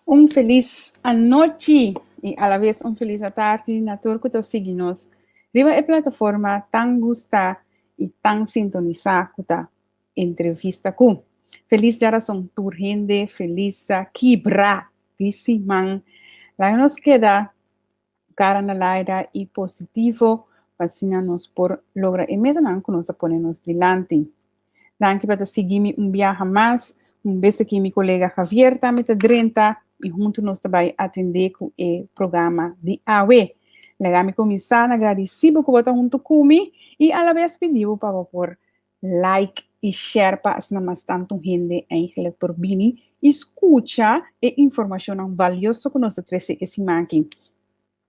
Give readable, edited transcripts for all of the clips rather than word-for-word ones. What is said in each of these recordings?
Un felis anochi i alabes un felis atardi na tur ku ta sigui nos riba e plataforma tan gustá i tan sintonisá ku ta Entrevista Ku. Felis djarason tur hende, felis kibra di siman. Laga nos keda kara na laira i positivo pa asina nos por logra e metanan ku nos a pone nos dilanti. Danki pa ta sigui mi un biaha mas. Un bes aki mi kolega Javier tambe ta drenta i huntu nos ta bai atendé ku e programa di awe. Laga mi kuminsá na gradisí bo ku bo ta huntu ku mi i alabes pidi bo pa bo por like i share pa asina mas tantu hende eigenlijk por bini i skucha e informashonnan valioso ku nos ta trese e siman aki.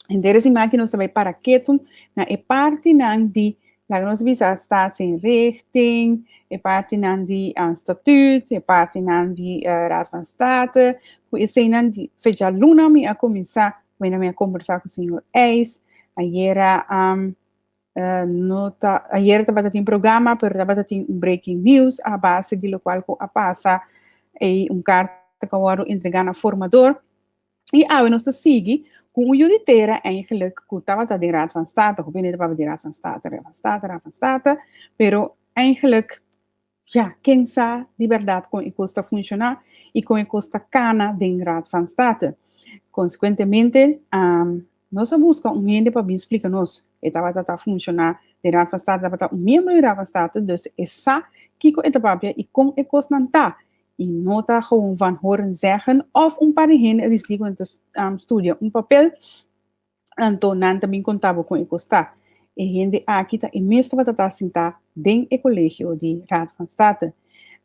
Henter e siman aki nos ta bai para ketu na e partinan di, laga nos bisa, staatsinrichting, e partinan di statuut, e partinan di Raad van State, ku eseinan di fecha luna mi a kuminsá, wena mi a kombersá ku señor Eis, ayera no ta, ayer tabata tin programa, pero tabata tin un breaking news a base di locual cu a pasa ey un carta cu a wordo entrega na formador. Y awe nos ta sigui cu un yu di tera eigenlijk cu tabata den Raad van State, hopi hende ta papia di Raad van State, Raad van State, Raad van State, pero eigenlijk Ya, ken sa di bèrdat kon e kos ta funshoná i kon e kos ta kana den Raad van State. Konsekuentemente, nos a buska un hende pa bin splika nos. E tabata ta funshoná den Raad van State, tabata un miembro di Raad van State, dus e sa kiko e ta papia i kon e kosnan ta. I no ta gewoon van horen zeggen òf un par di hende a disidí ku nan ta studia un papel Anto nan ta bin konta bo kon e kos ta. E hende aki ta e mes tabata ta sintá den e kolegio di Raad van State.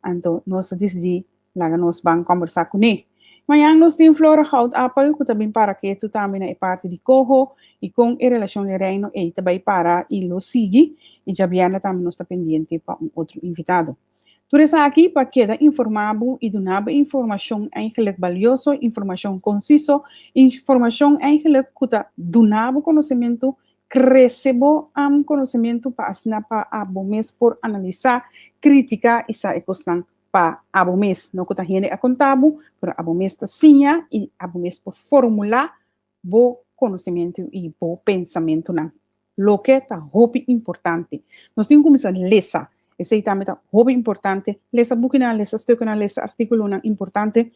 Anto nos a disidí laga nos ban kòmbersá kuné. Mañan nos tin Flora Goudappel ku ta bin para ketu tambe na e parti di Coho i kon e relashon den Reino ei ta bai para i lo sigui. I djabièrnè tambe nos ta pendiente pa un otro invitado. Tur esaki pa keda informá bo i duna bo informashon eigenlik balioso, informashon konsiso, informashon eigenlik ku ta duna bo konosementu, krese bo konosementu pa asina pa abo mes por analisá, kritiká i sa e kosnan pa abo mes. No ku ta hende a konta bo, pero abo mes ta siña i abo mes por formulá bo konosementu i bo pensamentunan. Loke ta hopi importante. Nos tin ku kuminsá lesa. Esei tambe ta hopi importante. Lesa bukinan, lesa stuknan, lesa artíkulonan importante.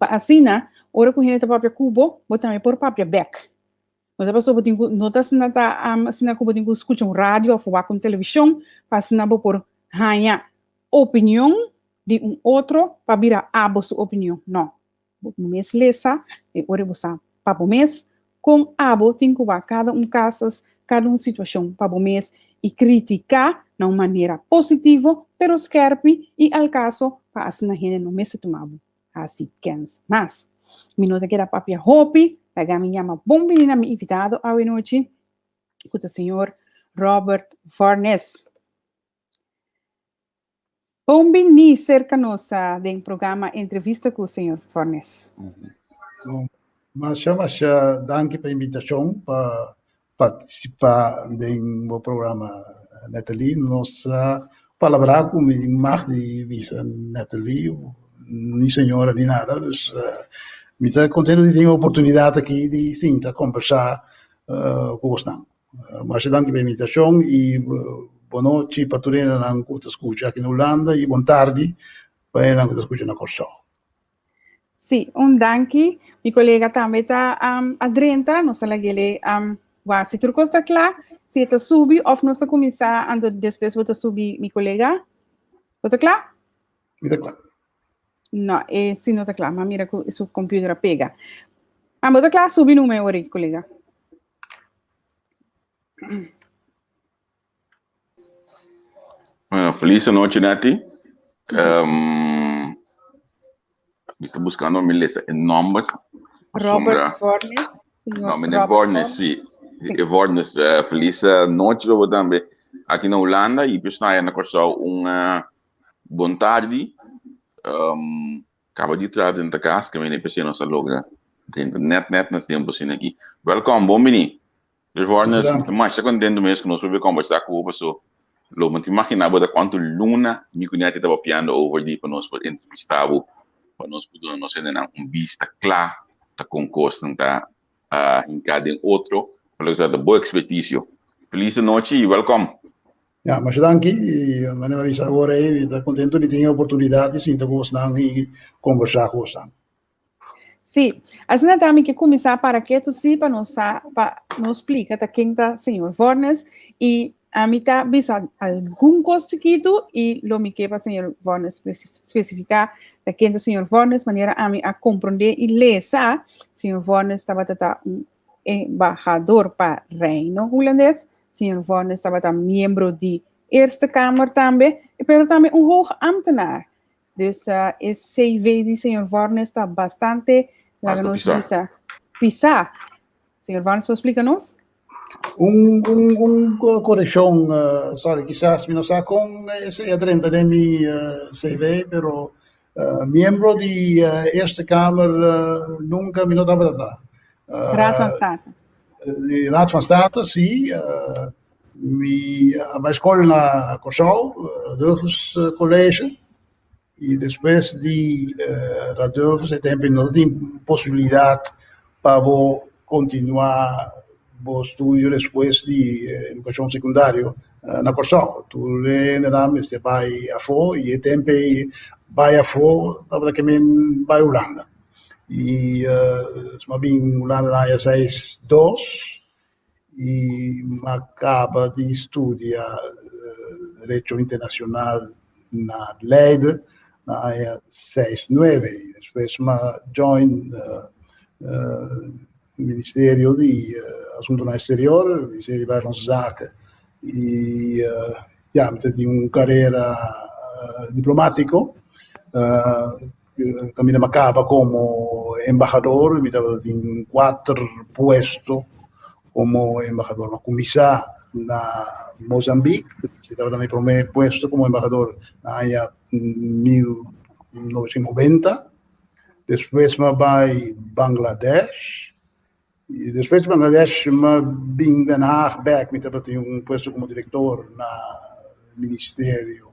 Pa asina, ora ku hende ta papia ku bo, bo tambe por papia bèk. No ta pasobra bo tin ku, no ta asina ta asina ku bo tin ku skucha un radio òf wak un televishon pa asina bo por haña opinion di un otro pa bira abo su opinion. No. Bo mes lesa i ora bo sa pa bo mes kon abo tin ku wak kada un kasas, kada un situashon pa bo mes i kritiká na un manera positivo pero skèrpi i al kaso pa asina hende no mester tuma bo hasi kens mas. Mi no ta keda papia hopi, laga mi yama bon bini na mi invitado awe nochi ku ta señor Robert Varnes. Bon bini serka nos den programa Entrevista ku señor Fornes. Masha masha danki pa invitashon pa partisipa den bo programa Natalie. Nos a palabrá ku mi mag di bisa Natalie, ni señora ni nada, dus mi ta kontento di tin e oportunidat aki di sinta kombersá ku bosnan. Masha danki pa e invitashon i bonochi pa tur hendenan ku ta skucha aki na Hulanda i bon tardi pa hendenan ku ta skucha na Kòrsou. Sí, un danki. Mi kolega tambe ta a drenta, nos ta lag'el wak si tur kos ta kla, si e ta subi òf nos ta kuminsá anto despues bo ta subi mi kolega. Bo ta kla? Mi ta kla. No, e si no ta kla, m'a mira ku su computer a pega. Ah, bo ta kla? Subi numa e ora, kolega. Bueno, feliz noche, Nati. Um, mi ta buscando mi lesa e nomber. Robert Fornes. No, meneer Fornes, sí. Sí. Fornes, uh, feliz noche pa tambe. Aki na Hulanda y pues na na Kòrsou un uh, bon tardi. Um, Kaba di traha den ta kas ke mene p'esei nos a logra drenta nèt nèt na tempu asina aki. Wèlkòm, bon bini. Rivornes, mi ta masha kontentu mes ku nos por bin kòmbersá ku bo paso lo bo no ta imaginá bo ta kuantu luna mi ku Nettie ta papiando over di pa nos por entrevistá bo. Pa nos por duna nos hendenan un bista kla ta kon kosnan ta hinká den otro, pa loke ta bo ekspertisio. Felis anochi i wèlkòm! Ya, masha danki. I manera mi a bisa awor ei, mi ta kontentu di tin e oportunidat di sinta ku bosnan i kombersá ku bosnan. Sí, asina ta mi ke kuminsá para ketu sí pa nos sa, pa nos splika ta ken ta señor Vornes i ami ta bisa algun kos chikitu i lo mi ke pa señor Vornes spesifiká ta ken ta señor Vornes manera ami a komprondé i lesa, señor Vornes tabata ta un embahador pa Reino Hulandes, señor Vornes tabata miembro di Eerste Kamer tambe, pero tambe un hoog ambtenaar. Dus e CV di señor Vornes ta bastante, laga nos bisa, pisá. Señor Vornes por splika nos? Un korekshon, sorry, kisas mi no sa kon esei a drenta den mi CV, pero miembro di Eerste Kamer nunka mi no tabata ta. Raad van State. Di Raad van State, si. Mi a bai skol na Kòrsou, Radulphus College, i despues di Radulphus e tempu no tin posibilidat pa bo kontinuá bo studio despues di edukashon sekundario na Kòrsou. Tur hendenan mester bai afó i e tempu ei bai afó tabata ke men bai Hulanda. I mi a bin Hulanda na aña seis dos i m'a kaba di studia Derecho Internacional na Leiden na aña seis nuebe i despues m'a join Ministerio di Asuntonan Exterior, Ministerio di Buitenlandse Zaken i ya mi ta tin un karera diplomátiko. Kaminda mi a kaba komo embahador, mi tabata tin kuater puesto komo embahador. Mi a kuminsá na Mozambique, esei tabata mi promé puesto komo embahador na aña 1990. Despues mi a bai Bangladesh i despues di Bangladesh mi a bin Den Haag bèk, mi tabatin un puesto komo direktor na ministerio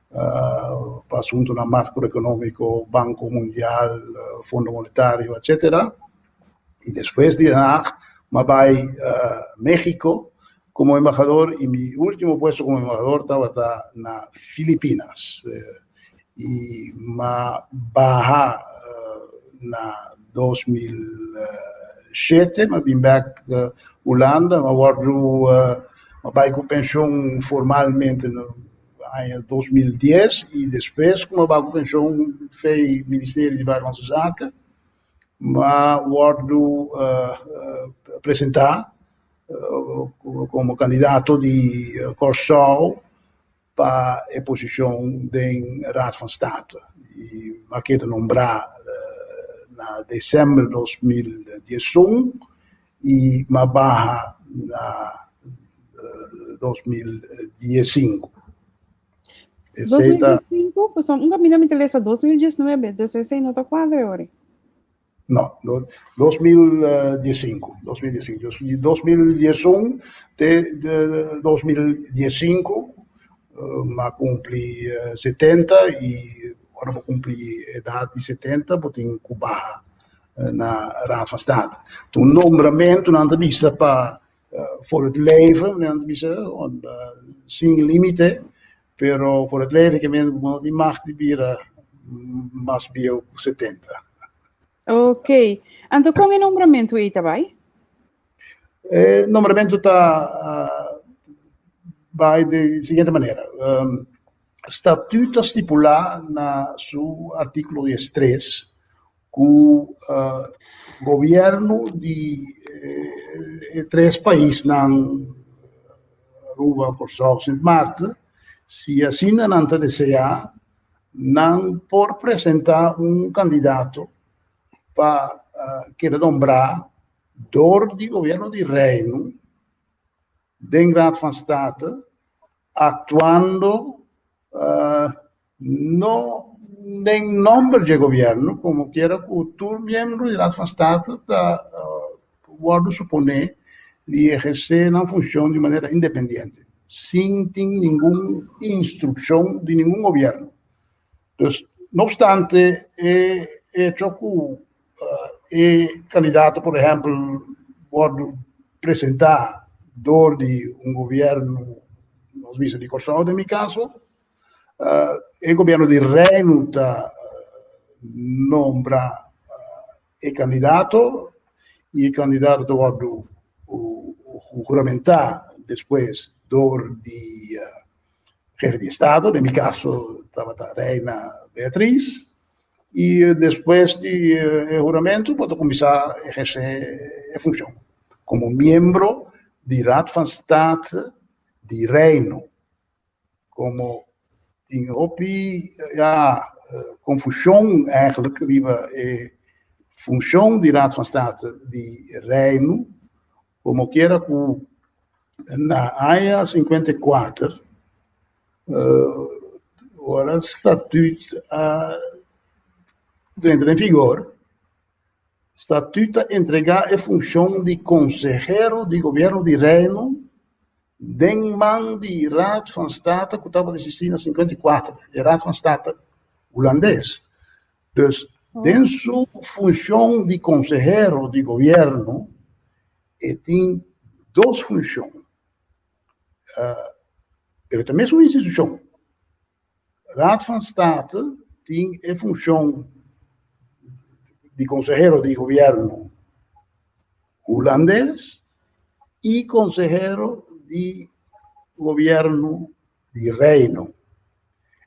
pa asuntunan makroekonómiko, Banko Mundial, Fondo Monetario, etcétera. I despues di Den Haag mi a bai México komo embahador i mi último puesto komo embahador tabata na Filipinas. I mi a baha na 2007, mi a bin bèk Hulanda, mi a wòrdu, mi a bai ku penshon formalmente na aña 2010 i despues ku mi a bai ku penshon fei Ministerio di Buitenlandse Zaken, mi a wòrdu presentá komo kandidato di Kòrsou pa e posishon den Raad van State i mi a keda nombrá na desèmber 2011 i mi a baha na 2015. Esei ta. 2015? Pasobra un kaminda mi ta lesa 2019, dus esei no ta kuadra e ora. No, 2015, 2015. Dus di 2011 te 2015 mi a kumpli 70 i ora bo kumpli edat di 70 bo tin ku baha na Raad van State. Ta un nombramentu nan ta bisa pa voor het leven, nan ta bisa, sin limite, pero voor het leven ke men bo no tin mag di bira mas bieu ku 70. Ok. Anto kon e nombramentu ei ta bai? E nombramentu ta bai di siguiente manera. Statuut ta stipulá na su artíkulo 13 ku gobièrnu di e tres paisnan Aruba, Kòrsou, Sint Maarten, si asina nan ta deseá, nan por presentá un kandidato pa keda nombrá dor di gobièrnu di Reino den Raad van State aktuando no den nòmber dje gobièrnu, komo kiera ku tur miembro di Raad van State ta wòrdu suponé di ehersé nan funshon di manera independiente, sin tin ningun instrukshon di ningun gobièrnu. Dus. No obstante, e hecho ku e kandidato, por ehèmpel, wòrdu presentá dor di un gobièrnu, nos bisa di Kòrsou den mi kaso, e gobièrnu di Reino ta nombra e kandidato i e kandidato ta wòrdu huramentá despues dor di jefe di estado, den mi kaso tabata Reina Beatriz, i despues di e huramentu bo ta kuminsá ehersé e funshon komo miembro di Raad van State di Reino. Komo tin hopi ya konfushon eigenlijk riba e funshon di Raad van State di Reino, komo kiera ku na aña 54 ora statuut a drenta den vigor, statuut a entregá e funshon di konsehero di gobièrnu di Reino den man di Raad van State ku tabata eksistí na 54, e Raad van State hulandes. Dus den su funshon di konsehero di gobièrnu e tin dos funshon, pero ta mesun institushon. Raad van State tin e funshon di konsehero di gobièrnu hulandes i konsehero di gobièrnu di Reino.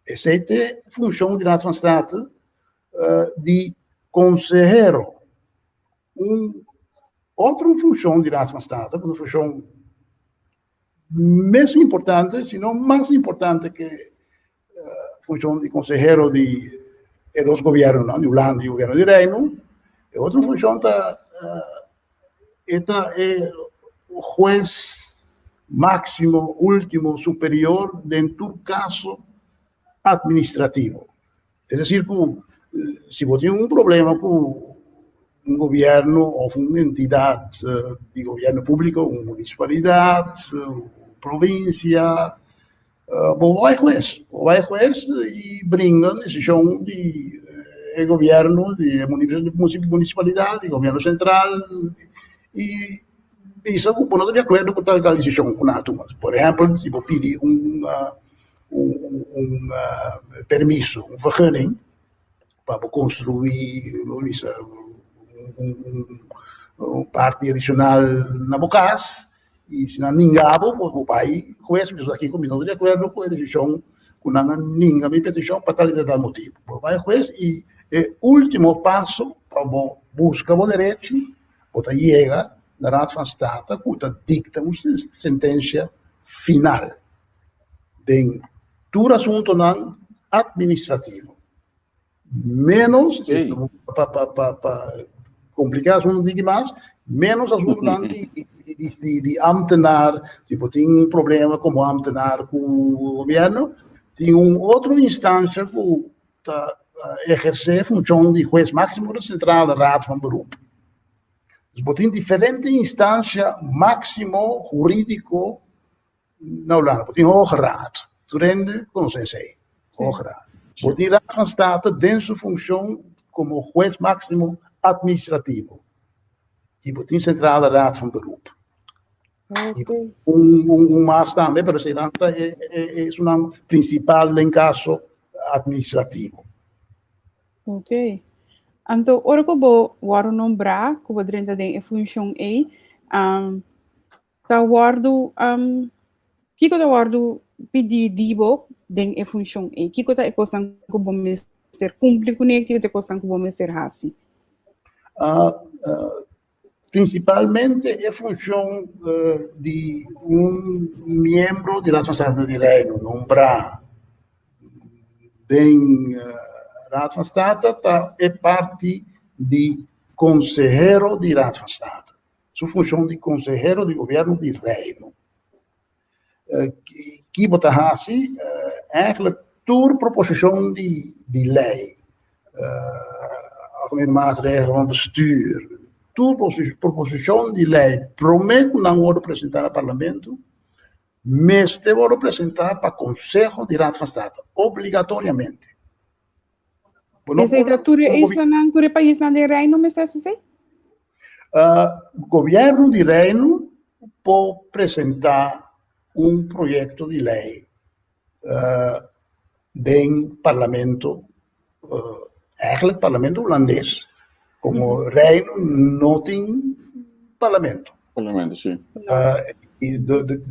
Esei ta e funshon di Raad van State di konsehero. Un otro funshon di Raad van State, un funshon mes importante, si no mas importante ke funshon di konsehero di e dos gobièrnunan, di Hulanda i gobièrnu di Reino, e otro funshon ta e ta e hues máksimo, último, superior den tur kaso administrativo. Es decir ku si bo tin un problema ku un gobièrnu òf un entidat di gobièrnu públiko, un munisipalidat, un provinsia, bo bai hues, bo bai hues i bringa un desishon di e gobièrnu, di e munisipalidat, di gobièrnu sentral i bisa ku bo no ta di akuerdo ku tal i tal desishon ku nan a tuma. Por ehèmpel, si bo pidi un un permiso, un vergunning pa bo construi bo bisa un parti adicional na bo cas y si nan ninga bo, bo bay hues bisa aki mi no ta di acuerdo cu e decision cu nan a ninga mi peticion pa tal y tal motibo. Bo bay hues y e ultimo paso pa bo busca bo derechi bo ta yega na Raad van State cu ta dicta un sentencia final. Den tur asuntonan administrativo. Menos, Sí. pa, pa, pa, pa complica asunto diki mas, menos asuntonan di, di, di, di ambtenaar. Si bo tin un problema como ambtenaar cu gobierno, tin un otro instancia cu ta eherce funcion di hues maximo, de Centrale Raad van Beroep. Dus bo tin diferente instancia maximo huridico Na Hulanda bo tin Hoge Raad, tur hende konosé esei, Hoge Raad. Bo tin Raad van State den su funshon komo hues máksimo atministrativo i bo tin Centrale Raad van Beroep. I un un mas tambe, pero eseinan ta e e esunnan prinsipal den kaso atministrativo. Ok. Anto ora ku bo wòrdu nombrá, ku bo drenta den e funshon ei, Ta wòrdu kiko ta wòrdu pidí di bo den e funshon ei? Kiko ta e kosnan ku bo mester kumpli kuné? Kiko ta e kosnan ku bo mester hasi? Prinsipalmente e funshon di un miembro di Raad van State di Reino nombrá den Raad van State ta e parti di konsehero di Raad van State. Su funshon di konsehero di gobièrnu di Reino. Ki bo ta hasi? Eigenlijk tur proposishon di di lei, algemene maatregelen van bestuur, tur proposishon di lei promé ku nan wòrdu presentá na parlamento mester wòrdu presentá pa Konseho di Raad van State, obligatoriamente. Bo no Esei por ta tur e como islanan, tur e paisnan den Reino mester hasi esei? Gobierno di Reino por presenta un proyecto di ley den Parlamento, eigenlijk Parlamento Hulandes, como Reino no tin Parlamento. Parlamento, si. Y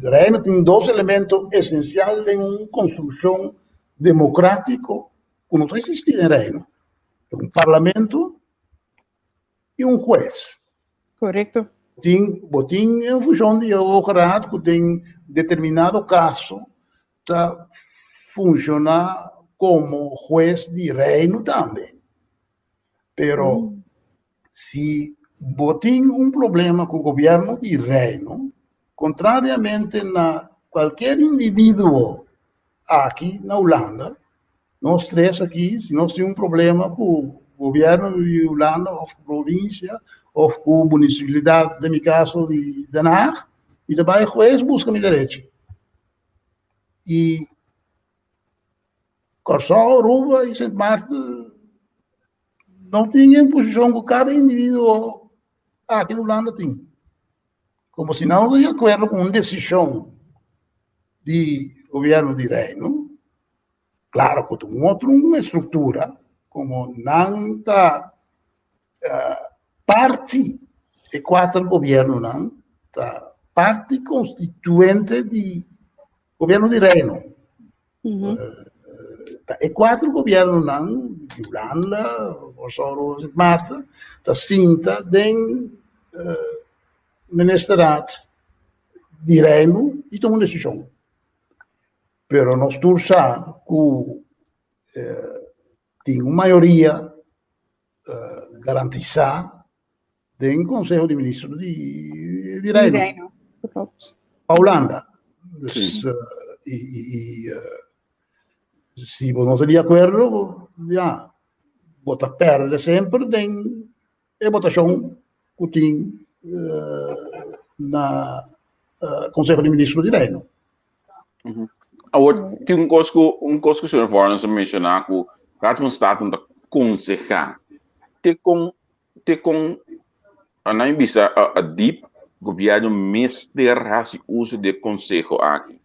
Reino tin dos elemento esencial den un construccion democratico ku no ta existi den Reino. Un Parlamento y un hues. Correcto. Tin, bo tin en función di Hoge Raad ku den determinado caso ta funciona como hues di Reino tambe. Pero si bo tin un problema ku gobierno di Reino, contrariamente na cualkier individuo aki na Hulanda, nos tres aki, si nos tin un problema ku gobierno di Hulanda of provincia of ku municipalidad, den mi caso di Den Haag, mi ta bai hues busca mi derecho. Y Kòrsou, Aruba y Sint Maarten no tin e posicion ku cada individuo aki na Hulanda tin. Como si nan no ta di acuerdo ku un decision di gobierno di Reino, claro ku ta un otro estructura, como nan ta parti, e cuater gobiernonan ta parti constituente di gobierno di Reino. Ta e cuater gobiernonan di Hulanda, Kòrsou, Aruba, Sint Maarten ta sinta den ministerraad di Reino y tuma un decision. Pero nos tur sa cu tin un mayoria garantisa den Conseho di Ministro di Di Reino. Reino, klopt. Pa Hulanda. Dus, y si bo no ta di acuerdo, ja, bo ta perde semper den e votacion cu tin na Conseho di Ministro di Reino. Awor, tin un kos ku un kos ku señor Vornens a menshoná ku Raad van State ta konsehá te kon te kon nan bisa a diep gobièrnu mester hasi uso di e konseho aki.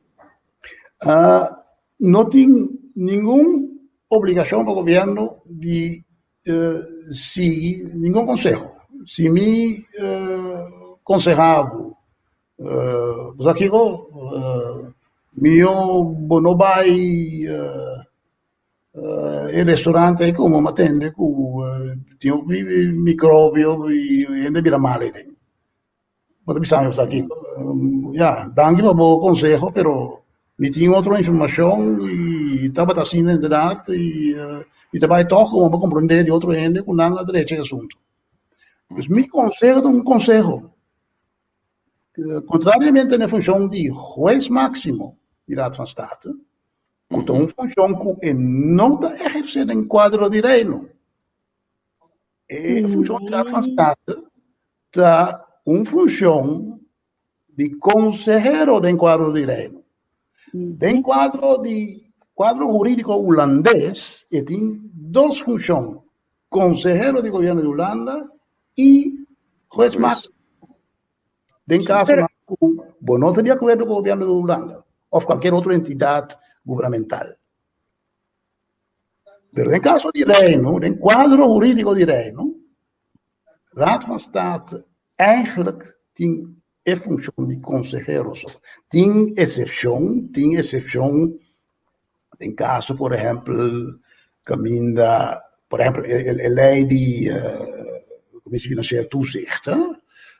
No tin ningun obligashon pa gobièrnu di sigui ningun konseho. Si mi konsehá bo Bo sa kiko? Mihó bo no bai e restaurante ei komo mi a tende ku tin hopi mikrobio i hende bira mal aden. Bo ta bisa mi bo sa kiko? Ya, danki pa bo konseho pero mi tin otro informashon i tabata asina inderdat i mi ta bai tòg komo pa komprondé di otro hende ku nan a drecha e asuntu. Dus mi konseho ta un konseho. Contrariamente na e funcion di hues maximo di Raad van State, cu ta un funcion cu e no ta eherce den cuadro di Reino. E funcion di Raad van State ta un funcion di consehero den cuadro di Reino. Den cuadro di cuadro huridico hulandes e tin dos funcion, consehero di gobierno di Hulanda y hues maximo. Den caso Pero cu bo no ta di acuerdo cu gobierno di Hulanda of cualkier otro entidad gubernamental. Pero den caso di Reino, den cuadro huridico di Reino, Raad van State eigenlijk tin e funcion di consehero so. Tin excepcion, tin excepcion den caso por ehempel caminda, por ehempel e ley di Commissie Financieel Toezicht,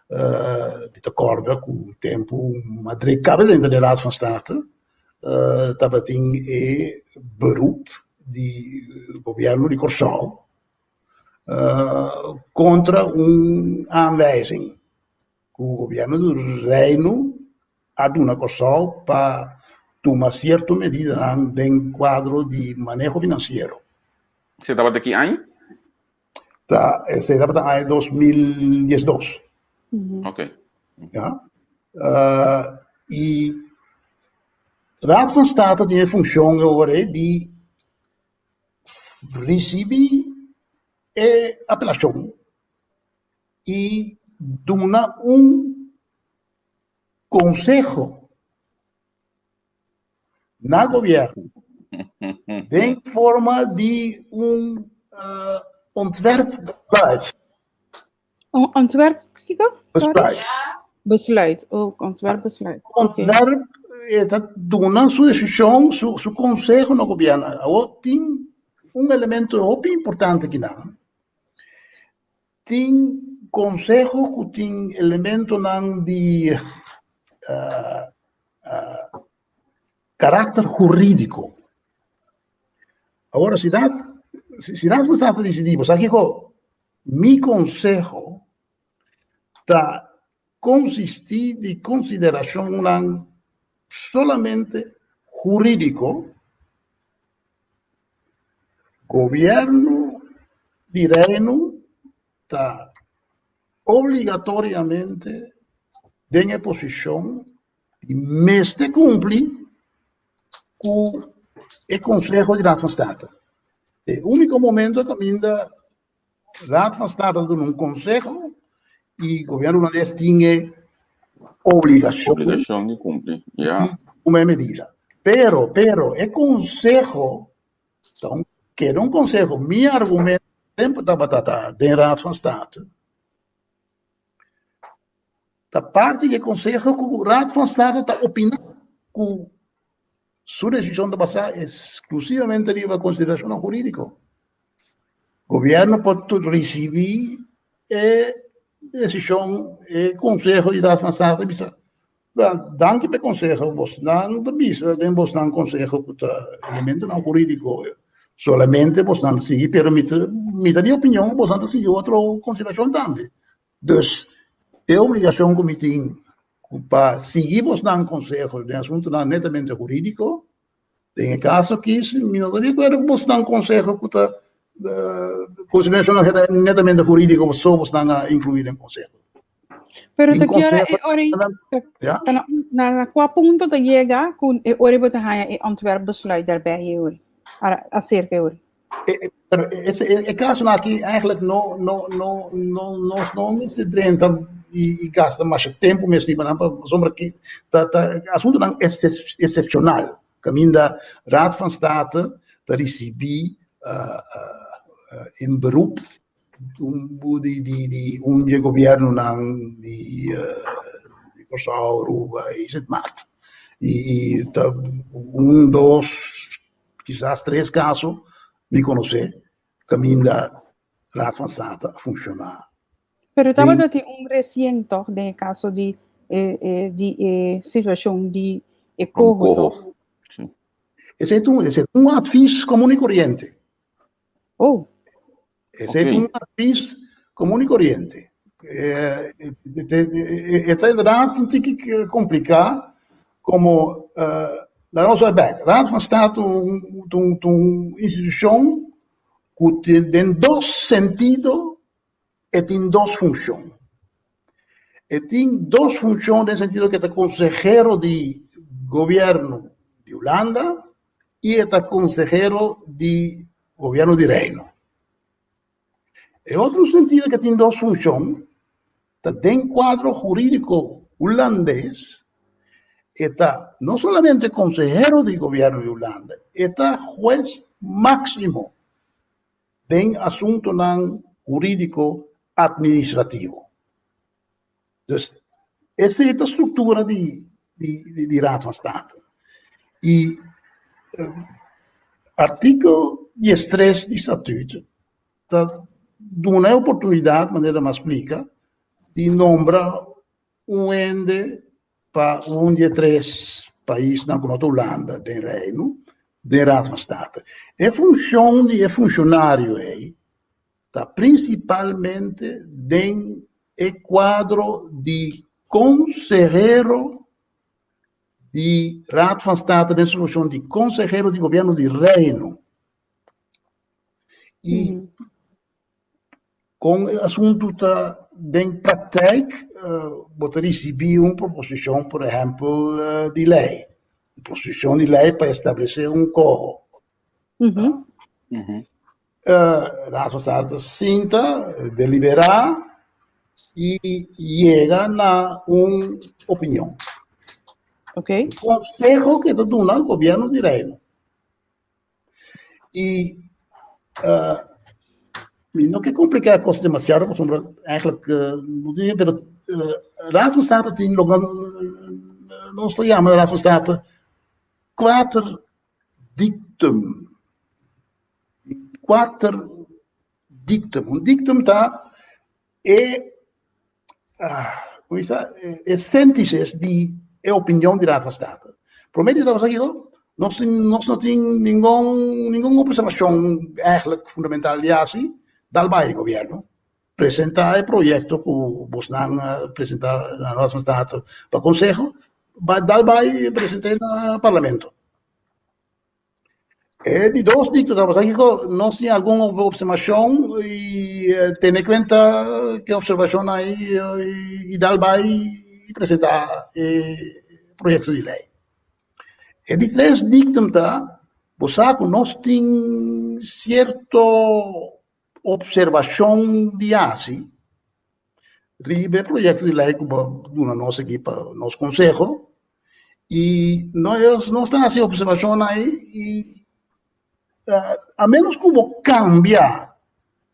mi ta corda cu tempo Madrid caba drenta den Raad van State, tabatin e beroep di gobierno di Corsou contra un aanwijzing cu gobierno di Reino a duna Kòrsou pa tuma sierto medidanan den kuadro di maneho finansiero. Esei tabata ki aña? Ta, esei tabata aña 2012. Ok. Ja. I Raad van State tin e funshon awor di risibí. e apelashon i duna un konseho na gobièrnu den forma di un ontwerpbesluit. Un ontwerp kiko? Besluit. Besluit, oh, ontwerpbesluit. Ontwerp e ta duna su desishon, su, su konseho na gobièrnu. Awor tin un elemento hopi importante akinan. Tin konseho ku tin elementonan di karakter hurídiko. Awor si dat, si dat bo ta disidí, bo sa kiko? Mi konseho ta konsistí di konsiderashonnan solamente hurídiko. Gobièrnu di Reino ta obligatoriamente den e posishon di mester kumpli ku e konseho di Raad van State. E úniko momento kaminda Raad van State ta duna un konseho i gobièrnu hulandes tin e obligashon Obligashon di kumpli, ya. di tuma e medida. Pero, pero e konseho ta un keda un konseho. Mi argumento tempu tabata ta den Raad van State ta parti di e konseho ku Raad van State ta opiná ku su desishon ta basá eksklusivamente riba konsiderashonnan hurídiko. Gobièrnu por risibí e desishon, e konseho di Raad van State bisa, Danki pa e konseho, bosnan ta bisa den bosnan konseho ku ta elementonan hurídiko solamente bosnan ta sigui, pero mi ta mi ta di opinion ku bosnan ta sigui otro konsiderashon tambe. Dus e obligashon ku mi tin ku pa sigui bosnan konseho den asuntunan netamente hurídiko, den e kaso aki mi no ta di akuerdo ku bosnan konseho ku ta konsiderashonnan netamente hurídiko so bosnan a inkluí den konseho. Pero te ki ora e ora ja? Na, na kua punto ta yega ku e ora bo ta haña e ontwerpbesluit daarbij e ora? Acerca e ora. E, pero ese, e, e caso aki eigenlijk no, no, no, no, no, no mester drenta i, i gasta masha tempo mes riba nan, pasobra ki ta, ta asuntonan excepcional. Kaminda Raad van State ta ricibi uh, uh, in beroep un di di di un di e gobiernonan di di Kòrsou, Aruba i Sint Maarten. I i ta un, dos, kisas tres kaso mi konosé kaminda Raad van State a funshoná. Pero tabata tin un resien tòg den e kaso di e e di e situashon di e koho tòg? Esei ta un esei ta un advis komun i koriente. Oh. Esei ta un advis komun i koriente. E ta inderdaad un tiki kompliká komo laga nos wak bèk. Raad van State ta un ta un institushon ku tin den dos sentido e tin dos funshon. E tin dos funshon den sentido ku e ta konsehero di gobièrnu di Hulanda i e ta konsehero di gobièrnu di Reino. E otro sentido ku e tin dos funshon ta den kuadro hurídiko hulandes e ta no solamente konsehero di gobièrnu di Hulanda, e ta hues máksimo den asuntonan hurídiko atministrativo. Dus esei ta struktura di di Raad van State. I artikel diestres di statuut ta duna e oportunidat, manera mi a splika, di nombra un hende pa un di e tres paisnan ku no ta Hulanda den Reino, den Raad van State. E funshon di e funshonario ei ta prinsipalmente den e kuadro di konsehero di Raad van State den su funshon di konsehero di gobièrnu di Reino. I kon e asuntu ta den praktijk, bo ta risibí un proposishon, por ehèmpel, di lei. Un proposishon di lei pa establesé un koho. Raad van State sinta, deliberá i yega na un opinion. Konseho ku e ta duna gobièrnu di Reino. I mi no ke kompliká e kos demasiado pasobra eigentlik no tin pero Raad van State tin loke nos ta yama Raad van State kuater dictum. Kuater dictum. Un dictum ta e ku bisa e síntesis di e opinion di Raad van State. Promé di tabata kiko? Nos tin nos no tin ningun ningun opservashon eigenlijk fundamental di hasi dal bai gobièrnu presentá e proyekto ku bosnan a presentá na Raad van State pa konseho dal bai present'é na parlamento. E di dos dicto tabata kiko nos tin algun observacion y tene cuenta ke observacion ai y dal bai y presenta e proyecto di ley. E di tres dictum ta bo sa cu nos tin cierto observacion di haci riba e proyecto di ley cu bo duna nos aki pa nos conseho y nos nos ta haci observacion ahi y a menos cu bo cambia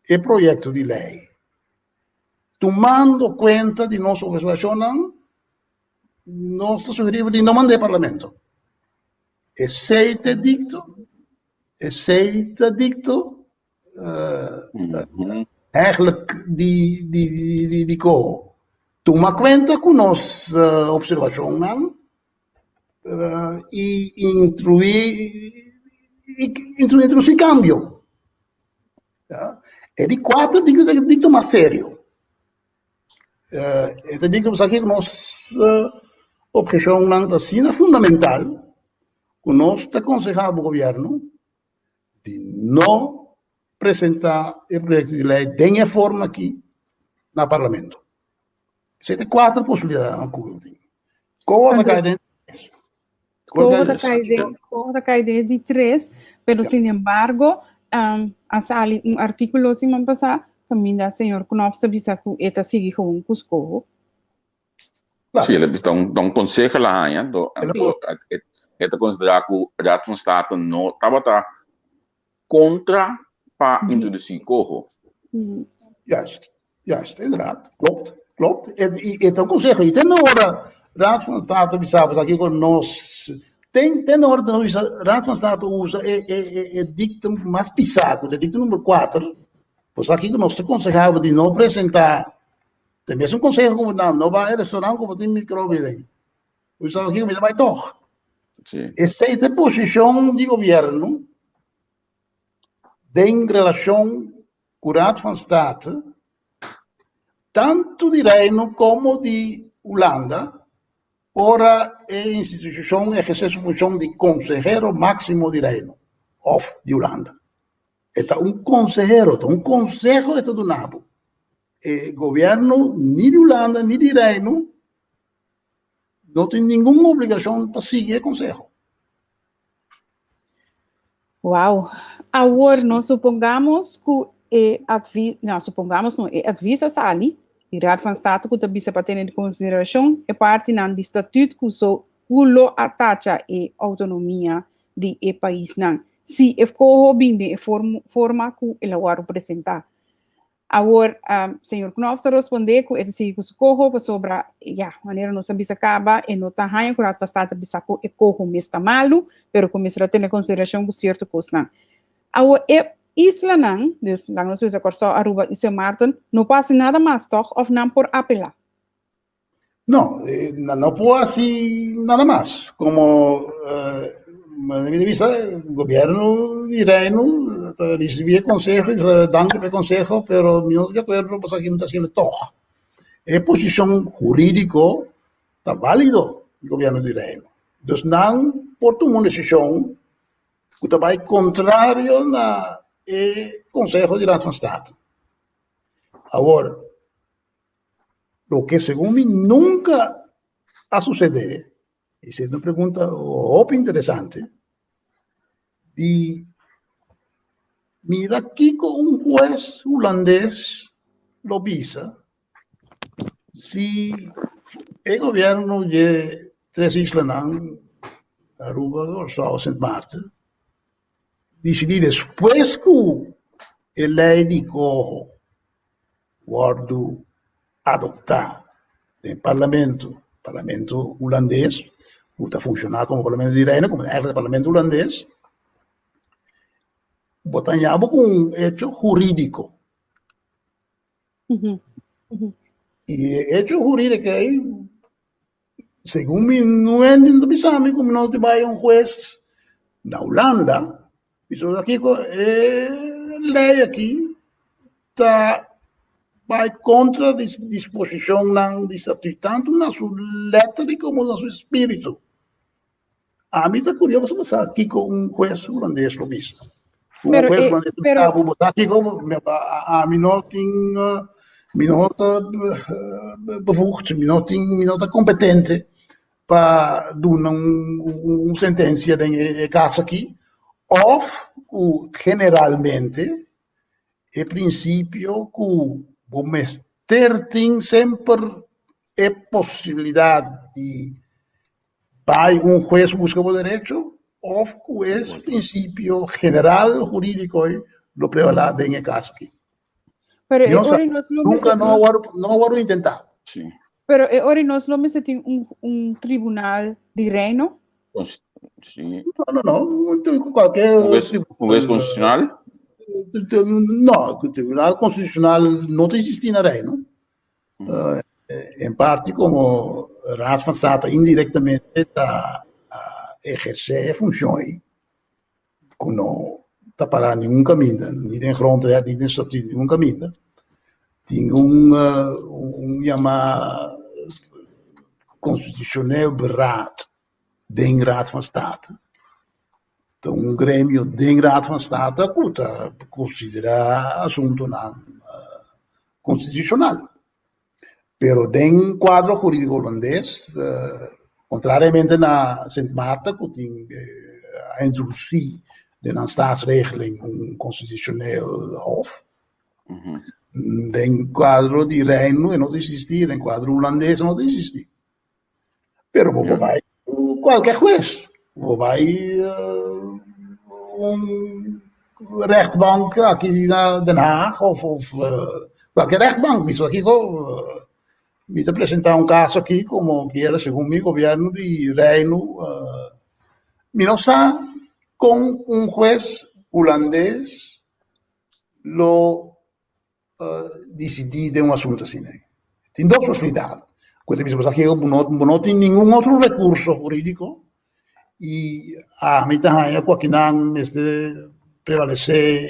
e proyecto di ley tumando cuenta di nos observacionnan nos ta sugeri bo di no manda e parlamento. Esey ta e dicto, esey ta dicto Eigenlijk di di di di ko tuma kuenta ku nos opservashonnan i instruí introdusí kambio. E di kuater dikto mas serio. E ta dikto pasobra ku nos obheshonnan ta asina fundamental ku nos ta konsehá bo gobièrnu di no presenta e proyecto di ley den e forma aki na parlamento. Esei ta cuatro posibilidadnan cu tin. Coho ta cay den tres. Coho ta cay den, coho ta cay den di tres, pero sin embargo, um, a sali un artículo siman pasá caminda señor Knops ta bisa cu e ta sigui gewoon cu scoho. Sí, el a bisa un, un conseho el a haña, do, anto, e, e ta considera cu Raad van State no tabata contra pa introduci coho. Juist, juist, inderdaad. Klopt, klopt. E, e, e ta un conseho. I ten ora Raad van State bisa pues aki con nos ten ten ora nos bisa Raad van State usa e e e e dictum mas pisá, ku e dictum number 4, pues aki nos ta konsehá di no presentá Ta mesun conseho ku nan, no bai restaurant ku bo tin microbio den. Bo sa aki mi ta bai tog. Sí. Esei ta e posishon di gobierno den relashon ku Raad van State, tantu di Reino komo di Hulanda, ora e institushon ehersé su funshon di konsehero máksimo di Reino òf di Hulanda. E ta un konsehero, ta un konseho e ta duna bo. E gobierno ni di Hulanda ni di Reino no tin ningun obligacion pa sigui e conseho. Wow. Awor no supongamos ku e advies, no, supongamos no, e advies a sali di Raad van State ku ta bisa pa tene en konsiderashon e partinan di statuut ku so ku lo a tacha e outonomia di e paisnan si e koho bin den e forma ku el a wòrdu presentá. Awor, señor Knops ta rospondé ku e ta sigui ku su koho pasobra, ya, manera nos a bisa kaba, e no ta haña ku Raad van State ta bisa ku e koho mes ta malu, pero ku mester a tene konsiderashon ku sierto kosnan. Awor, e islanan, dus laga nos bisa Kòrsou, Aruba i Sint Maarten, no por hasi nada mas tòg òf nan por apelá? No, nan no por hasi nada mas. Como mi ta bisa, gobierno di Reino ta ricibi e conseho y bisa danki pa e conseho, pero mi no ta di acuerdo pasobra aki mi ta haciendo tog. E posicion huridico ta valido di gobierno di Reino. Dus nan por tuma un decision cu ta bay contrario na e conseho di Raad van State. Awor, Loke segun mi nunca a sucede, esei ta un pregunta hopi interesante, di Mira kiko un hues hulandes lo bisa si e gobierno dje tres islanan, Aruba, Kòrsou, Sint Maarten, disidí despues ku e lei di koho wòrdu adoptá den parlamento, parlamento hulandes, ku ta funshoná komo parlamento di reino, komo eigenlijk parlamento hulandes, bo ta haña bo ku un hecho hurídiko. I e hecho hurídiko ei, segun mi no hende ta bisa mi ku mi no ta bai un hues na Hulanda, pasobra kiko e lei aki ta bai kontra di disposishonnan di statuut, tantu na su letter komo na su spiritu. Ami ta kurioso pa sa kiko un hues hulandes lo bisa. Un Pero, hues eh, hulandes lo pero bisa, bo sa kiko, ami no tin, mi no ta bevoegd, mi no tin, mi no ta kompetente pa duna un sentensia den e kaso aki, òf ku generalmente e prinsipio ku bo mester tin semper e posibilidat di Bai un hues buska bo derecho of ku es prinsipio general hurídiko ei lo prevalá den e kaso aki. Pero Mi e no sa, ora nos lo nunka mester no a wòrdu no a wòrdu intentá. Sí. Pero e ora nos lo mester tin un un tribunal di reino? Cons- Sí. No, no, no, kualke Un hues constitucional? No, tribunal konstitushonal no ta eksistí na reino. En parte como Raad van State indirectamente ta ejerce e funcion ei, cu no ta para ningun caminda, ni den grondwet, ni den statuut, ningun caminda. Tin un un yama constitutioneel beraad den Raad van State. Ta un gremio den Raad van State cu ta considera asuntonan konstitushonal. Pero den kuadro hurídiko hulandes, kontrariamente na Sint Maarten ku tin a introdusí den nan staatsregeling un konstitushoneel hof, den kuadro di Reino e no ta eksistí, den kuadro hulandes e no ta eksistí. Pero bo por bai kualke hues, bo por bai un rechtbank aki na Den Haag of kualke rechtbank mismo kiko mi ta presenta un kaso aki komo kier segun mi gobierno di Reino mi no sa kon un hues hulandes lo disidí den un asuntu asina. Tin dos posibilidat. Ku ta bisa bo sa ke bo no bo no tin ningun otro rekurso hurídiko i ami ta haña ku akinan mester prevalesé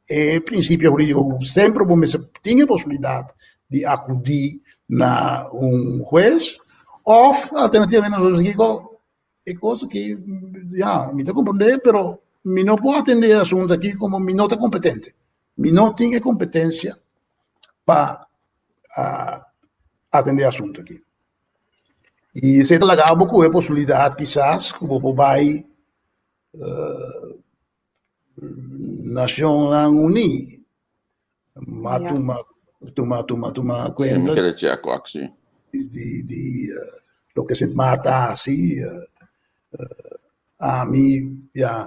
e prinsipio hurídiko ku semper bo mester tin e posibilidat di akudí na un hues òf alternativamente nos por bisa kiko E kos aki, ya, mi ta komprendé, pero mi no por atendé e asuntu aki komo mi no ta kompetente. Mi no tin e kompetensia pa atendé e asuntu aki. I esei ta laga bo ku e posibilidat kisas ku bo por bai Nashonnan Uní. Ma tuma tuma tuma tuma kuenta di di loke Sint Maarten a hasi ami ya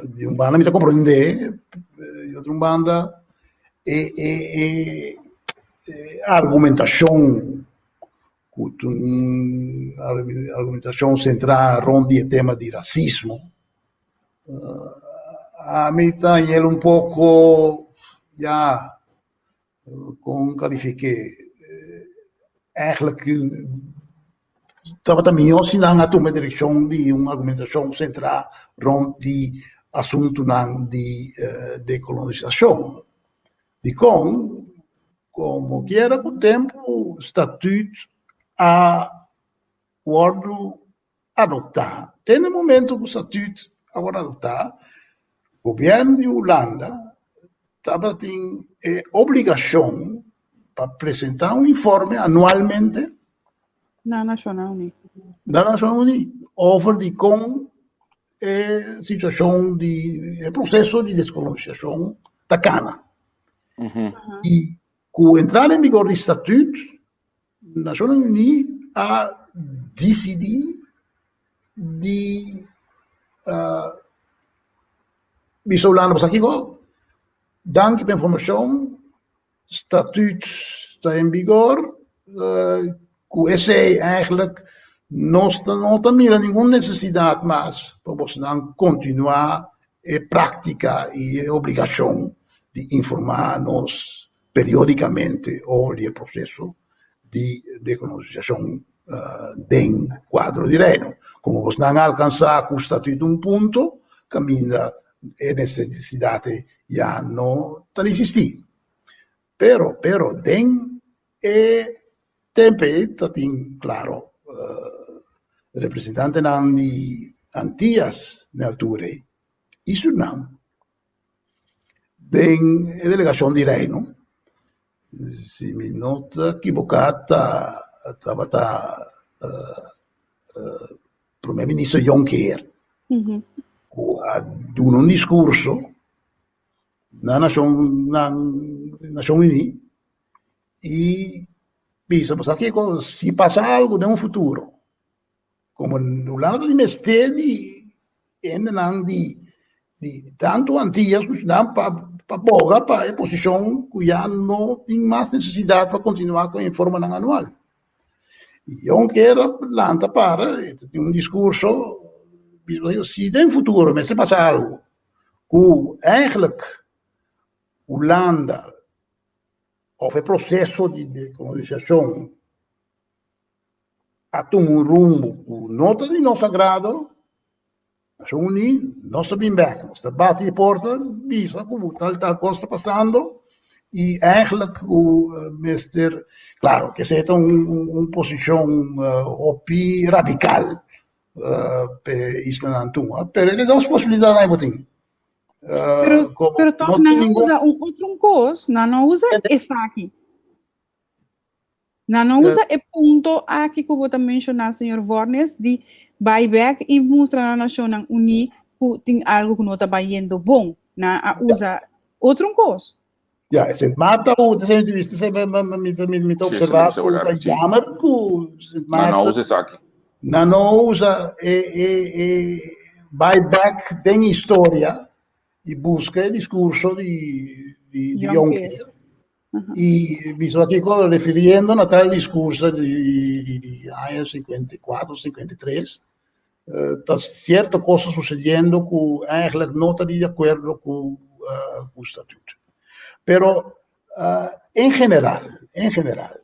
di un banda mi ta komprende di otro banda e e e argumentashon ku ta un argumentashon sentrá rond di e tema di rasismo. Ami ta hañ'el un poko, ya, kon kalifik'é, eigenlijk tabata mihó si nan a tuma e direkshon di un argumentashon sentrá rònt di asuntunan di dekolonisashon. Dikon? Komokiera ku tempu statüt a wòrdu adoptá. Te na momento ku statüt a wòrdu adoptá, gobièrnu di Hulanda tabatin e obligashon pa presentá un informe anualmente Na Nashonnan Uní. Na Nashonnan Uní over di kon. e situashon di e proseso di deskolonisashon ta kana. I ku entrada en vigor di Statut, Nashonnan Uní a disidí di bisa Hulanda, Bo sa kiko? Danki pa e informashon, Statut ta en vigor, ku esei eigenlijk nos no ta mira ningun nesesidat mas pa bosnan kontinuá e práktika i e obligashon di informá nos periódikamente over di e proseso di dekolonisashon den kuadro di Reino. Komo bosnan a alkansá ku Statut un punto kaminda e nesesidat ya no ta existí. Pero, pero den e tempo ei ta tin, claro, representantenan di Antillas den altura ei i Surinam den e delegacion di Reino, si mi no ta ekiboká ta tabata Prome Minister Jonckheer ku a duna un diskurso na Nashon na Nashon Uní i bisa bo sa kiko si pasa algu den un futuro komo Hulanda ta di mester di hendenan di di tantu Antillas ku Surinam pa pa boga pa e posishon ku ya no tin mas nesesidat pa kontinuá ku e informenan anual. Jonker a lanta para e ta tin un diskurso bisa si den futuro mester pasa algu ku eigenlijk Hulanda òf e proseso di dekolonisashon a tuma un rumbo ku no ta di nos agrado, Nashon Uní nos ta bin bèk, nos ta bati e porta bisa ku tal tal kos ta pasando i eigenlijk ku mester, klaro ke esei ta un posishon hopi radikal pa e islanan tuma, pero e dos posibilidatnan bo tin. Pero, pero toch nan a usa un otro kos, nan no usa esaki. Nan no usa e punto aki ku bo ta menshoná, señor Vornes, di bai bèk i mustra na Nashonnan Uní ku tin algu ku no ta bayendo bon. Nan a usa otro kos. Ja, e Sint Maarten ta usa, mi ta observá ku ta jammer ku Sint Maarten. Nan no usa esaki. Nan no usa e e bai bèk den historia i buska e diskurso di di Jonckheer. I bisa kiko refiriendo na tal diskurso di di di aña 54, 53, ta sierto kos ta susediendo ku eigenlijk no ta di akuerdo ku ku statuut. Pero en general, en general,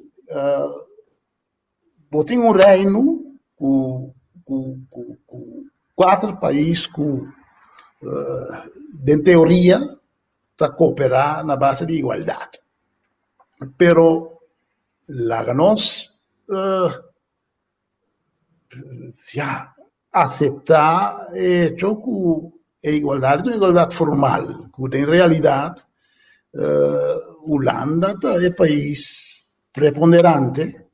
bo tin un reino ku ku ku ku kuater pais ku den teoria ta kooperá na base di igualdat. Pero laga nos ya aseptá e echo ku e igualdat ta un igualdat formal, ku den realidat Hulanda ta e pais preponderante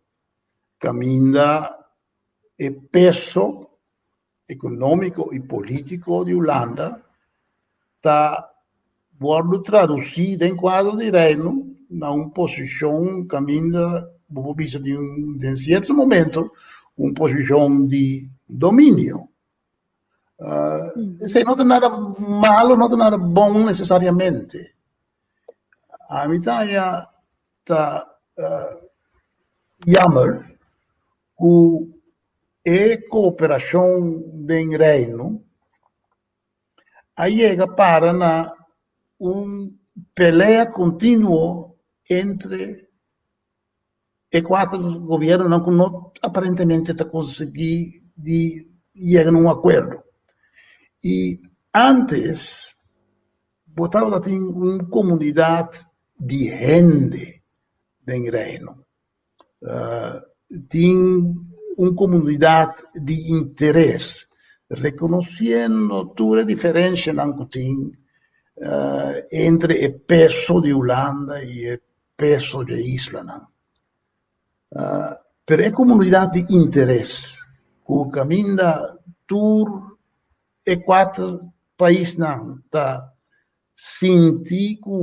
kaminda e peso ekonómiko i polítiko di Hulanda ta wòrdu tradusí den kuadro di Reino na un posishon kaminda bo por bisa di un den sierto momento un posishon di dominio. Esei no ta nada malo, no ta nada bon nesesariamente. Ami ta haña ta jammer ku e kooperashon den Reino a yega para na un pelea kontinuo entre e kuater gobiernonan ku no aparentemente ta konsegui di yega na un akuerdo. I antes bo tabata tin un komunidat di hende den Reino. Tin un komunidat di interes, rekonosiendo tur e diferenshanan ku tin entre e peso di Hulanda i e peso di e islanan. Pero e komunidat di interes ku kaminda tur. e kuater paisnan ta sinti ku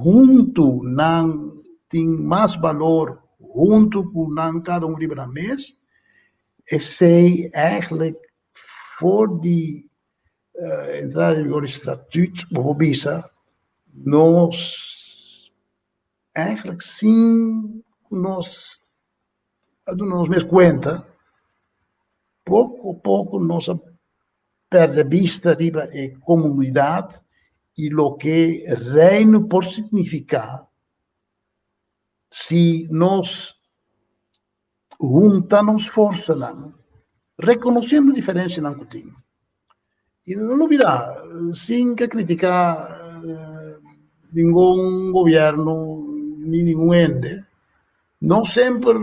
huntu nan tin mas balor huntu ku nan kada un riba nan mes, esei eigenlijk for di entrada en vigor di statuut bo por bisa nos eigenlijk sin ku nos a duna nos mes kuenta poko poko nos a perde bista riba e komunidat i loke Reino por signifiká si nos hunta nos forsanan, rekonosiendo diferensianan ku tin. I no lubidá, sin ke kritiká ningun gobièrnu ni ningun hende, no semper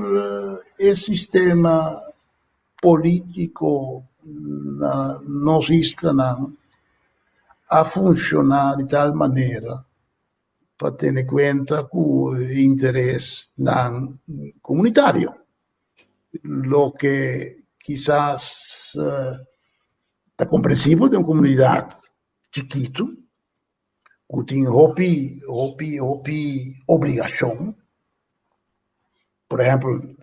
e sistema polítiko na nos islanan a funshoná di tal manera pa tene kuenta ku interesnan komunitario, loke kisas ta komprensibel den un komunidat chikitu ku tin hopi hopi hopi obligashon. Por ehèmpel,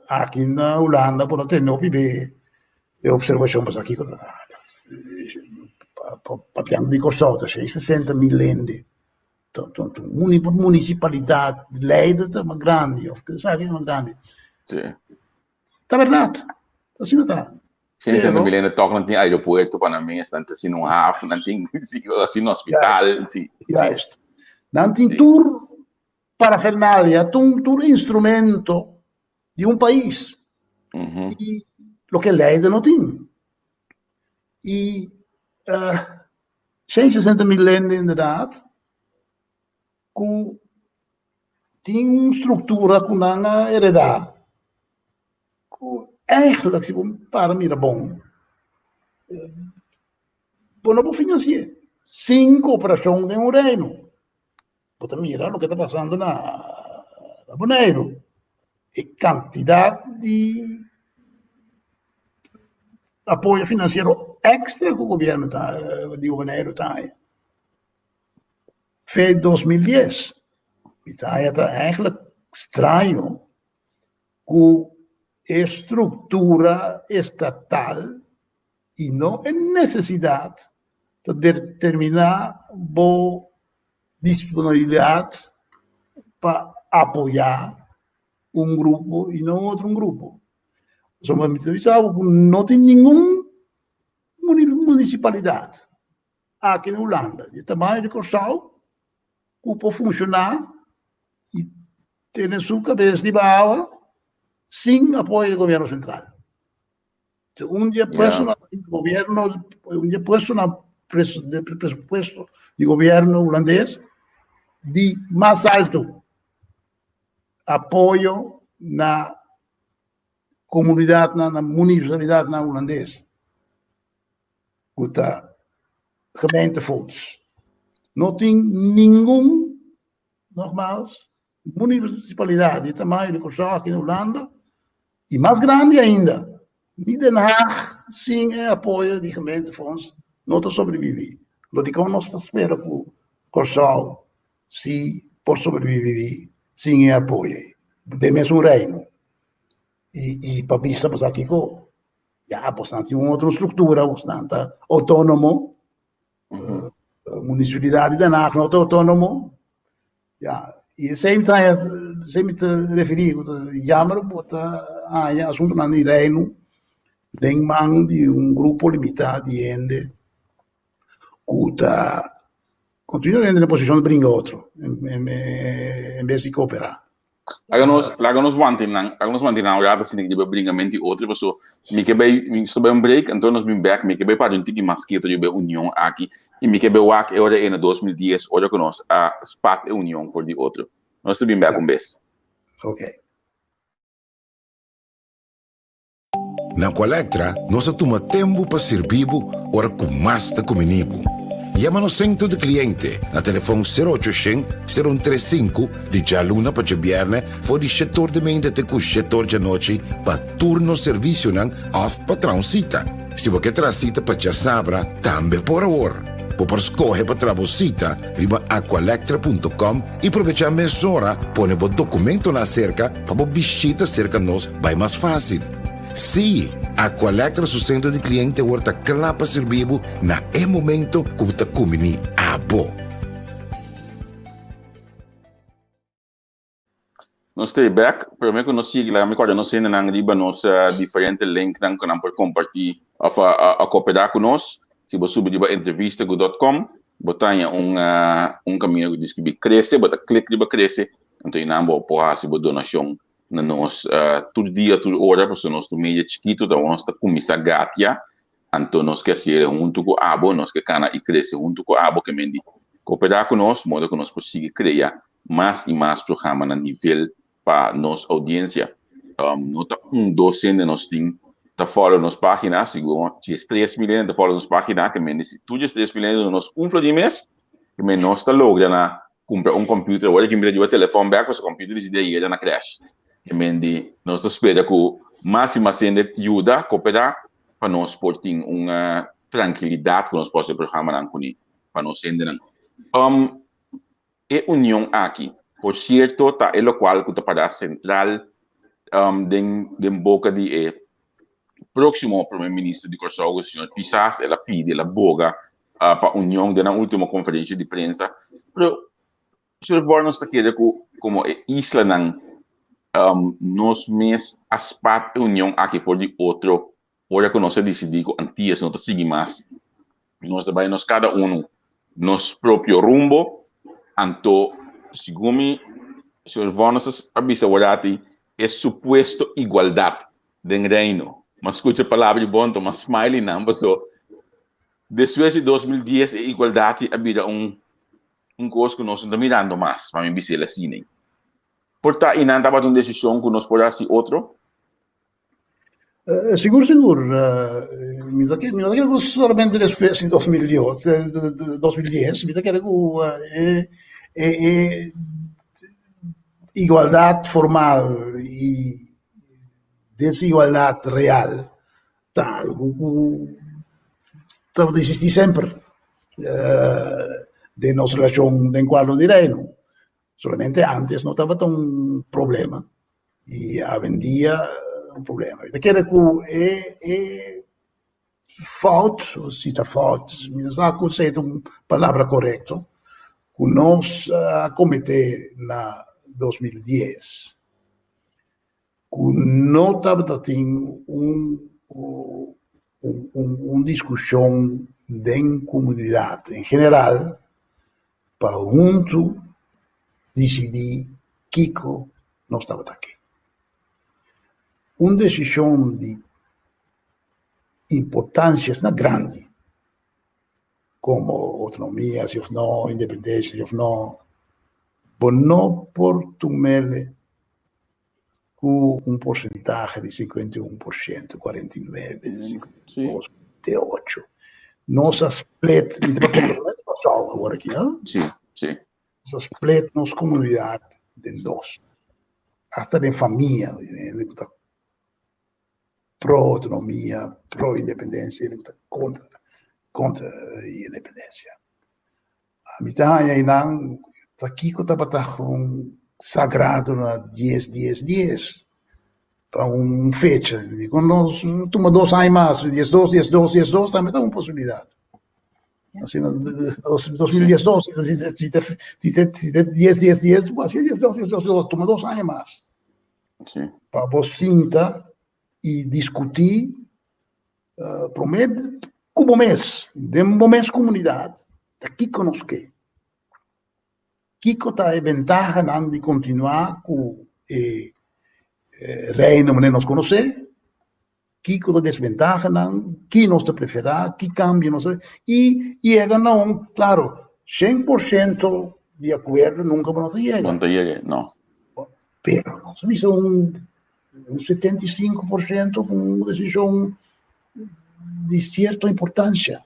aki na Hulanda bo ta tende hopi be e observashon pasobra kiko ta papiando di Kòrsou ta shei 60.000 hende, munisipalidat Leiden ta mas grandi òf esaki ta mas grandi. Ta bèrdat, asina ta. 60.000 hende tòg nan tin aeropuerto pa nan mes, nan ta haciendo un haf, nan tin haciendo un hospital. Juist. Nan tin tur parafernalia, tur tur instrumento di un pais. I loke Leiden no tin. I 160.000 hende inderdaad ku tin un struktura ku nan a heredá ku eigenlijk si bo para mira bon bo no por finansi'é sin kooperashon den un reino. Bo ta mira loke ta pasando na Boneiru. E kantidat di apoyo finansiero èkstra ku gobièrnu ta di Boneiru ta haña. Fe 2010 mi ta haña ta eigentlik straño ku e struktura estatal i no e nesesidat ta determiná bo disponibilidat pa apoyá un grupo i no otro un grupo. Pasobra mi ta bisa bo ku no tin ningun munisipalidat aki na Hulanda di tamaño di Kòrsou ku por funshoná i tene su kabes riba awa sin apoyo di gobièrnu sentral. Un di e puestonan di gobierno, un di e puestonan di presupuesto di gobierno hulandes di mas alto apoyo na comunidadnan, na municipalidadnan hulandes cu ta gemeentefonds. No tin ningun, nogmaals, Munisipalidat di tamaño di Kòrsou aki na Hulanda i mas grandi ainda, ni Den Haag sin e apoyo di Gemeentefonds no ta sobreviví. Lo dikon nos ta spera ku Kòrsou si por sobreviví sin e apoyo ei den mesun reino? I pa bisa bo sa kiko, ya bosnan tin un otro struktura, bosnan ta outónomo, munisipalidat di Den Haag no ta outónomo. Ya, i esei mi ta haña, esei mi ta referí ku ta jammer bo ta haña asuntunan di Reino den man di un grupo limitá di hende ku ta kontinuamente den posishon di bringa otro en bes di kooperá. Laga nos, laga nos wanta nan, laga nos wanta nan un rato asina riba bringamento i otro, paso mi ke bai, mi sto bai un break, anto nos bin bek, mi ke bai papia un tiki mas keto riba e union aki, i mi ke bai wak e ora ei na 2010, ora ku nos a spat e union for di otro. Nos ta bin bek un bes. Ok. Na Aqualectra nos a tuma tempu pa sirbi bo ora ku mas ta kumini bo. Yama nos Sentro di Kliente na telefòn sero ocho shen, sero un tres sinku di djaluna pa djabièrnè for di shetor di meinta te ku shetor djanochi pa tur nos servisionan òf pa traha un sita. Si bo ke traha sita pa djasabra, tambe por awor. Bo por skohe pa traha bo sita riba aqualectra punto com i probechá mesora pone bo dokumentonan aserka pa bo bishita serka nos bai mas fásil. Sí, Aqualectra su sentro di kliente awor ta kla pa sirbi bo na e momento ku bo ta kumbiní abo. Nos ta e bek, prome ku nos sigui laga mi kòrda nos hendenan riba nos diferente linknan ku nan por kompartí òf a koperá ku nos. Si bo subi riba entrevistaku dòt kòm, bo ta haña un un kaminda ku ta skibí krese, bo ta klik riba krese, anto einan bo por hasi bo donashon na nos tur dia, tur ora, pasobra nos ta un media chikitu, ta nos ta kuminsá gatia, anto nos ke hasié huntu ku abo, nos ke kana i krese huntu ku abo, ke men di koperá ku nos, moda ku nos por sigui krea mas i mas programa na nivel pa nos oudiensia. No ta un, dos hende nos tin ta follow nos página, sigur 13 mil hende ta follow nos página, ke men di si tur 13 mil hende duna nos un florin mes, ke men nos ta logra na Cumpra un computer ora ki mi ta riba telefon bek pasobra computer di di ayera na crash. E men di nos ta spera cu mas y mas hende yuda coopera pa nos por tin un trankilidad cu nos por haci programanan cuni pa nos hendenan. Um e union aki por cierto ta e locual cu ta para central um den den boca di e próximo Prome Minister di Kòrsou, señor Pisas, el a pidi, el a boga pa union den nan último konferensha di prensa. Pero, señor Born, nos ta kere ku komo e islanan nos mes a spat e union aki for di otro ora ku nos a disidí ku Antillas no ta sigui mas. Nos ta bai nos kada unu nos propio rumbo. Anto, segun mi, señor Vornos a bisa awor e supuesto igualdat den Reino. M'a skucha palabra di bo anto m'a smiley nan paso despues di 2010 e igualdat a bira un un kos ku nos no ta mirando mas, pa mi bisa el asina. Por ta einan tabata un desishon ku nos por hasi otro? Sigur sigur, mi ta mi no ta kere ku solamente despues di dos mil dios 2010, mi ta kere ku e e igualdat formal i desigualdat real ta algu ku tabata eksistí semper den nos relashon den kuadro di Reino. Solamente antes no tabata un problema i awendia un problema. Mi ta kere ku e e fout, si ta fout, mi no sa ku esei ta un palabra korekto, ku nos a kometé na 2010, ku no tabata tin un un diskushon den komunidat en general pa huntu disidí kiko nos tabata ke. Un desishon di importansia asina grandi komo outonomia si òf no, independensia si òf no, bo no por tum'el ku un porsentahe di 51%, 49, 58. Nos a split, mi ta papia solamente Kòrsou awor aki, no? Sí, sí. Nos a split nos komunidat den dos. Hasta den famia, hende ku ta pro outonomia, pro independensia, hende ku ta kontra, kontra independensia. Mi ta haña einan ta kiko tabata un sagrado na dies dies dies pa un fecha. Dikon nos tuma dos aña mas, diesdos diesdos diesdos tambe ta un posibilidat. Asina 2012 si ta si ta si ta dies dies dies bo hasi diesdos diesdos diesdos tuma dos aña mas. Pa bo sinta i diskutí Promé ku bo mes, den bo mes komunidat, ta kiko nos ke? Kiko ta e bentahanan di kontinuá ku e Reino manera nos konosé? Kiko ta desbentahanan? Ki nos ta preferá? Ki kambio nos ta I yega na un, klaro, 100% di akuerdo nunka bo no ta yega. No ta yega, no. Pero nos a bisa un Un 75% ku un desishon di sierto importansia.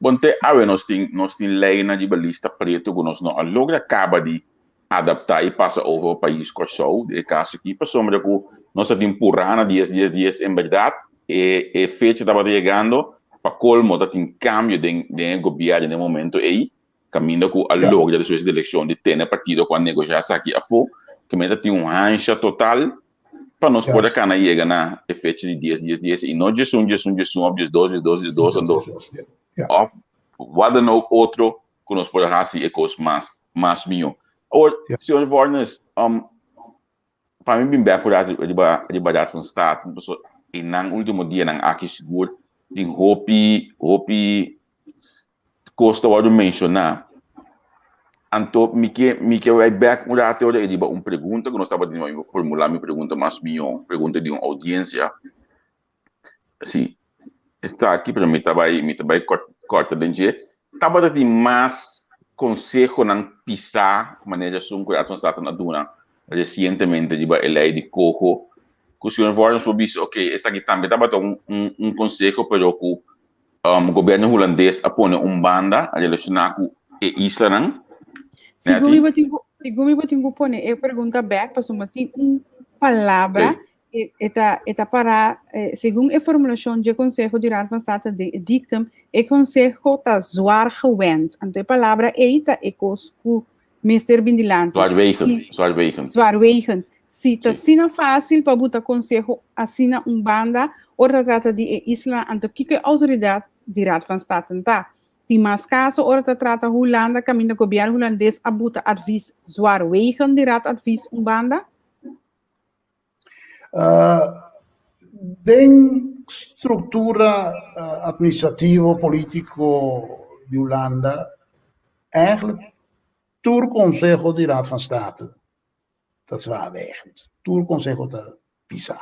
Bon, te awe nos tin nos tin leinan riba lista pretu ku nos no a logra kaba di adaptá i pasa over pa pais Kòrsou den e kaso aki, pasobra ku nos ta tin purá na dies dies dies en bèrdat e e fecha tabata yegando, pa kolmo ta tin kambio den den e gobièrnu den e momento ei, kaminda ku a logra despues di elekshon di tene partido ku a negoshá esaki afó, ku mester tin un hansha total pa nos por a kana yega na e fecha di dies dies dies i no djesun djesun djesun òf djesdos djesdos djesdos anto òf wat dan ook otro ku nos por a hasi e kos mas mas mihó. Awor, señor Vornes, pa mi bin bek un rato riba riba Raad van State, pasobra e nan ultimo dianan aki sigur tin hopi hopi kos ta wòrdu menshoná. Anto mi ke mi ke bai bèk un ratu ora riba un pregunta ku nos tabatin, mi por formulá mi pregunta mas mihó, pregunta di un oudiensia. Sí, esta aki, pero mi ta bai mi ta bai kòrta den dje. Tabata tin mas konsehonan pisá manera esun ku Raad van State a duna resientemente riba e lei di koho ku señor Vorens por bisa, oke, esaki tambe tabata un un konseho pero ku Gobierno hulandes a pone un banda relaciona cu e islanan. Segun mi bo tin cu, segun mi bo tin cu pone e pregunta bek, pasobra tin un palabra, e, e ta, e ta para, segun e formulacion dje Conseho di Raad van State den e dictum, e conseho ta zwaar gewend. Anto e palabra ei ta e cos cu mester bin dilanti. Zwaarwegend, Si, zwaarwegend. zwaarwegend. Si ta asina fácil pa buta conseho asina un banda ora ta trata di e isla, anto kiko e autoridad di Raad van Staten ta? Tin mas caso ora ta trata Hulanda caminda gobierno Hulandes a buta advies zwaarwegend di Raad advies un banda? Den struktura atministrativo polítiko di Hulanda eigenlijk tur konseho di Raad van State ta zwaarwegend. Tur konseho ta pisá.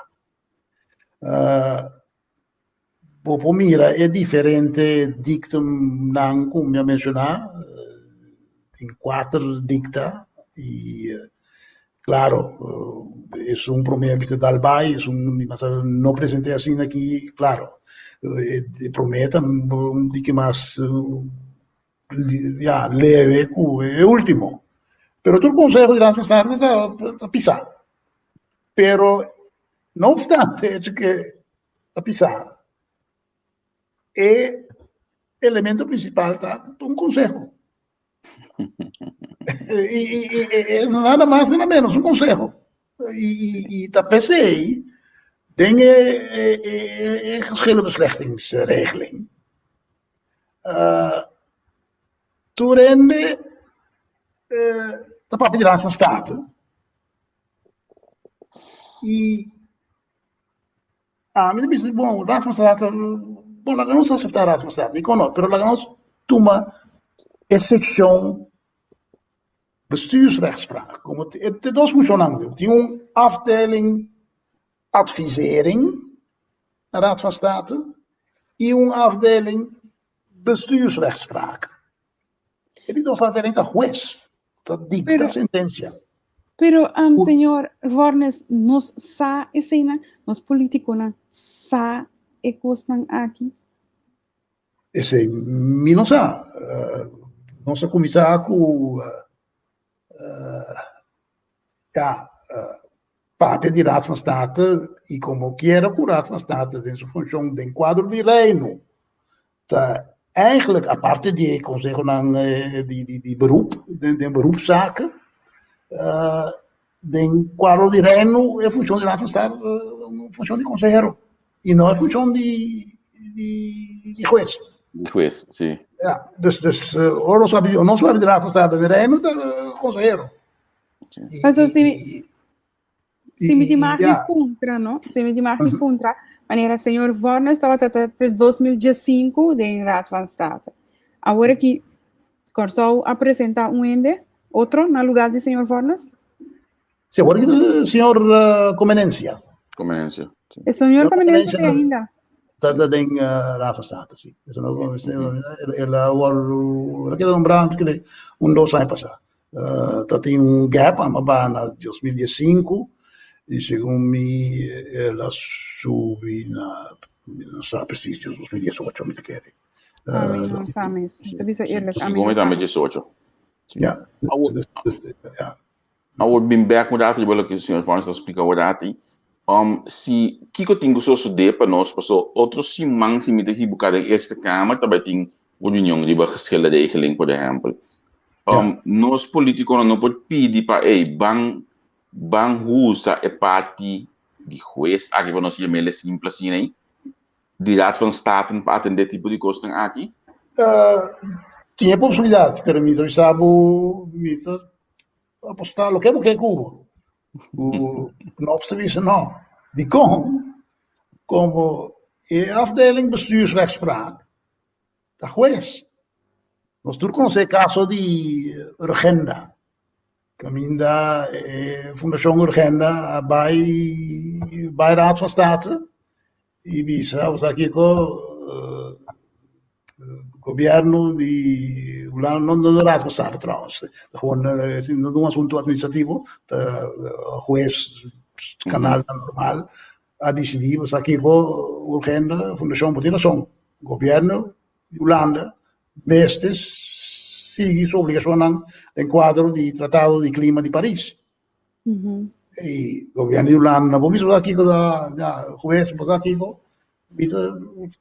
Bo por mira e diferente dictumnan ku mi a menshoná, tin kuater dicta i klaro esun promé a bisa dal bai, esun mi mas no present'é asina aki, klaro e promé ta un tiki mas ya leve ku e ultimo, pero tur konseho di Raad van State ta pisá, pero no obstante echo ke ta pisá. E elemento principal ta un conseho. y, y, y, y nada más nada menos, un consejo. Y, y, y ta p'esei den e, e, e, e geschillenbeslechtingsregeling. Uh, tur hende uh, ta papia di Raad van State. Y Ami ta bisa, bon, Raad van State, bon, laga nos aseptá Raad van State, dikon no? Pero laga nos tuma e sekshon bestuursrechtspraak, komo e tin dos funshonnan, tin un afdeling advisering na Raad van State i un afdeling bestuursrechtspraak. E di dos afdeling ta hues, ta dikta sentensia. Pero, um, señor Vornes, nos sa eseinan, nos politiconan sa e cosnan aki? Esei mi no sa. Uh, nos a cuminsa cu uh, uh, ja, uh, papia di Raad van State y como quiera cu Raad van State den su funcion den cuadro di Reino ta eigenlijk aparte di e consehonan di di di beroep den den beroepszaken den cuadro di Reino e funcion di Raad van State un funcion di consehero y no e funcion di di di hues. Di hues, si. Ja, dus dus ora nos papia nos papia di Raad van State den Reino ta consehero. Paso si Si mi di mag di puntra, no? Si mi di mag di puntra, manera señor Vornes tabata te 2015 den Raad van State. Awor aki Kòrsou a presenta un hende, otro, na lugar di señor Vornes? Si, awor aki señor Comenencia. Comenencia. E señor Comenencia te ainda? Ta den Raad van State, si. El a wòrdu, el a keda nombrá un dos aña pasá. Ta tin un gap a ba na 2015 y segun mi el a subi na mi no sa precies 2018 mi ta kere. Ami no sa mes. Mi ta bisa eerlijk, ami Segun no mi sa tambe mes. 18. Ja. Awor, Dus, ja. awor bin bek un rato riba loke señor Frans ta splika awor ati. Si kiko tin ku sosodé pa nos, paso otro siman si mi ta ekiboká den Eerste Kamer ta bai tin un reunion riba geschillenregeling por ehèmpel. Nos politikonan no por pidi pa ey ban ban husa e parti di hues aki pa nos yam'el e simpel asina ey, di Raad van Staten pa atendé tipo di kosnan aki? Tin e posibilidat, pero mi ta bisa bo, mi ta apostá loke bo ke ku bo. Ku Knops ta bisa no. Dikon? Komo e afdeling bestuursrechtspraak ta hues. Nos tur konosé e kaso di Urgenda. Kaminda e Fundashon Urgenda a bai bai Raad van State i bisa bo sa kiko gobièrnu di Hulanda, no no Raad van State trouwens, gewoon no ta un asuntu administrativo, ta hues kanalnan normal a disidí bo sa kiko Urgenda Fundashon bo tin rason, gobièrnu di Hulanda mester sigui su obligashonnan den kuadro di Tratado di Klima di Paris. I gobièrnu di Hulanda no por bisa bo sa kiko ya hues bo sa kiko mi ta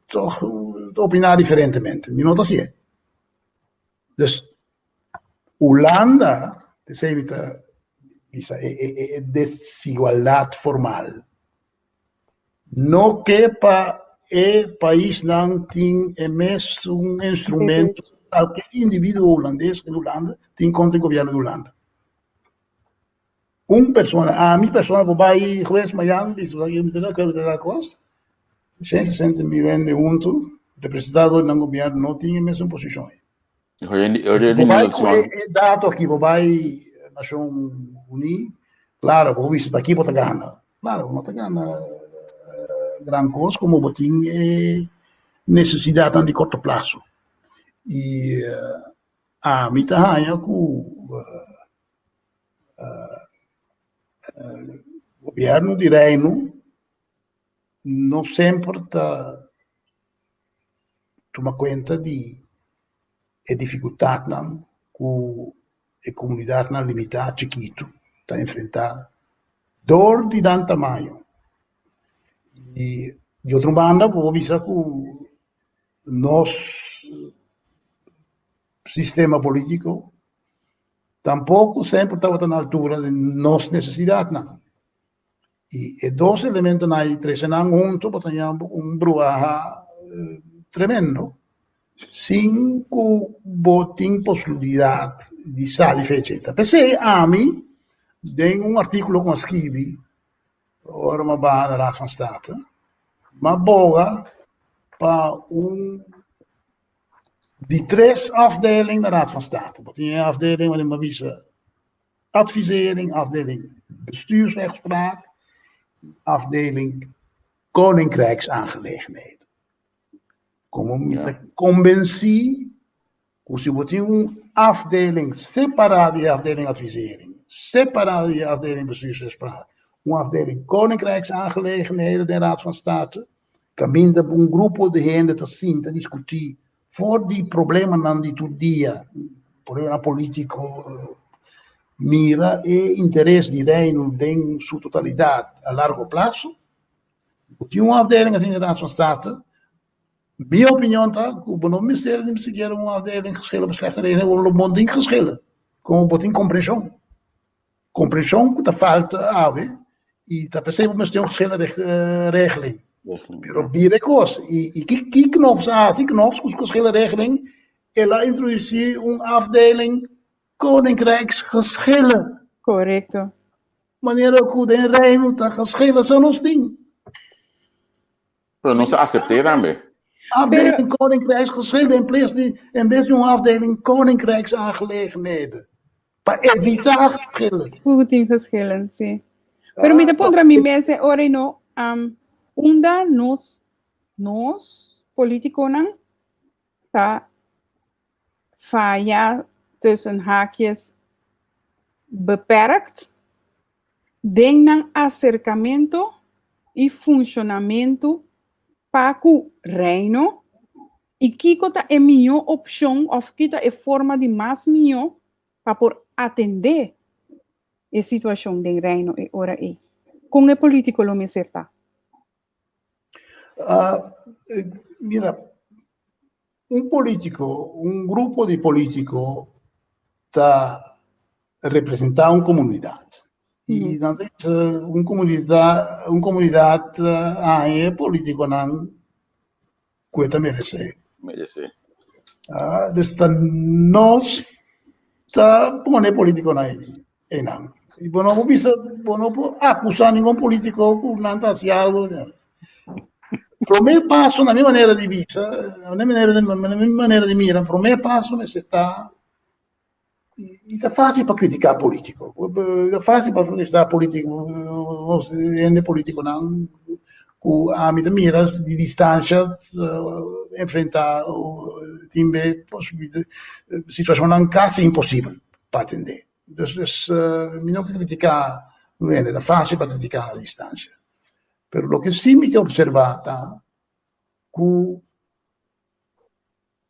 tòg ta opiná diferentemente, mi no ta hasié. Dus Hulanda, esei mi ta bisa e desigualdat formal. No ke pa e paisnan tin e mesun instrumento ku kalke individuo hulandes den Hulanda tin kontra e gobièrnu di Hulanda. Un persona, ami persona por bai hues mañan bisa mi ta di akuerdo ku tal kos, 160 mil hende huntu representá dor nan gobièrnu no tin e mesun posishon. Si bo bai ku e dato aki, bo bai Nashon Uní, klaro, bo bisa ta aki bo ta gana. Klaro, bo no ta gana gran kos komo bo tin e nesesidatnan di korto plaso. I ami ta haña ku gobièrnu di Reino no semper ta tuma kuenta di e difikultatnan ku e komunidatnan limitá chikitu ta enfrentá dor di nan tamaño. I di otro banda bo por bisa ku nos sistema polítiko tampoko semper tabata na altura di nos nesesidatnan. I e dos elementonan ei trese nan hunto bo ta haña un bruaha tremendo sin ku bo tin posibilidat di sali fecha ei. Ta p'esei ami den un artíkulo ku mi a skibi ora mi a baha na Raad van State mi a boga pa un di tres afdeling na Raad van State. Bo tin e afdeling wak mi a bisa Advisering, afdeling bestuursrechtspraak, afdeling koninkrijksaangelegenheden. Komo mi ta kombensí ku si bo tin un afdeling separá di e afdeling advisering, separá di e afdeling bestuursrechtspraak, un afdeling koninkrijksaangelegenheden den Raad van State, kaminda un grupo di hende ta sinta diskutí For di problemanan di tur dia, problemanan polítiko, mira e interes di Reino den su totalidat a largo plaso. Bo tin un afdeling asina den Raad van State, mi opinion ta ku bo no mester ni sikiera un afdeling geschillen beslechten regeling, bo no tin geschillen, komo bo tin komprenshon. Komprenshon ku ta falta awe i ta p'esei bo mester un geschillenregeling. Pero bira e kos i ki ki Knops a hasi? Knops ku su geschillenregeling el a introdusí un afdeling Koninkrijksgeschillen. Korekto. Manera ku den Reino ta geschillen so nos tin. Pero nos a acepté tambe. Afdeling Koninkrijksgeschillen in plaats di in bes di un afdeling Koninkrijksaangelegenheden. Pa evitá geschillen. Ku tin geschillen, sí. Pero mi ta puntra mi mes e ora no, um, unda nos, nos politiconan ta faya tussen haakjes beperkt den nan aserkamentu i funshonamentu pa ku Reino. I kiko ta e mihó opshon òf ki ta e forma di mas mihó pa por atendé e situashon den Reino e ora ei? Kon e polítiko lo mester ta? Mira, un polítiko, un grupo di polítiko ta representá un komunidat. I nan ta bisa un komunidat, un komunidat haña e polítikonan ku e ta meresé. Meresé. Dus ta nos ta pone polítikonan einan. I bo no por bisa, bo no por akusá ningun polítiko ku nan ta hasi algu. Promé paso na mi manera di bisa, na mi manera di, na mi manera di mira, promé paso mester ta I ta fásil pa kritiká polítiko. Ta fásil pa kritiká polítiko, nos hende polítikonan ku ami ta mira di distansha enfrentá tin be situashonnan kasi imposibel pa atendé. Dus mi no ke kritiká un hende, ta fásil pa kritiká na distansha. Pero loke si mi ta opservá ta ku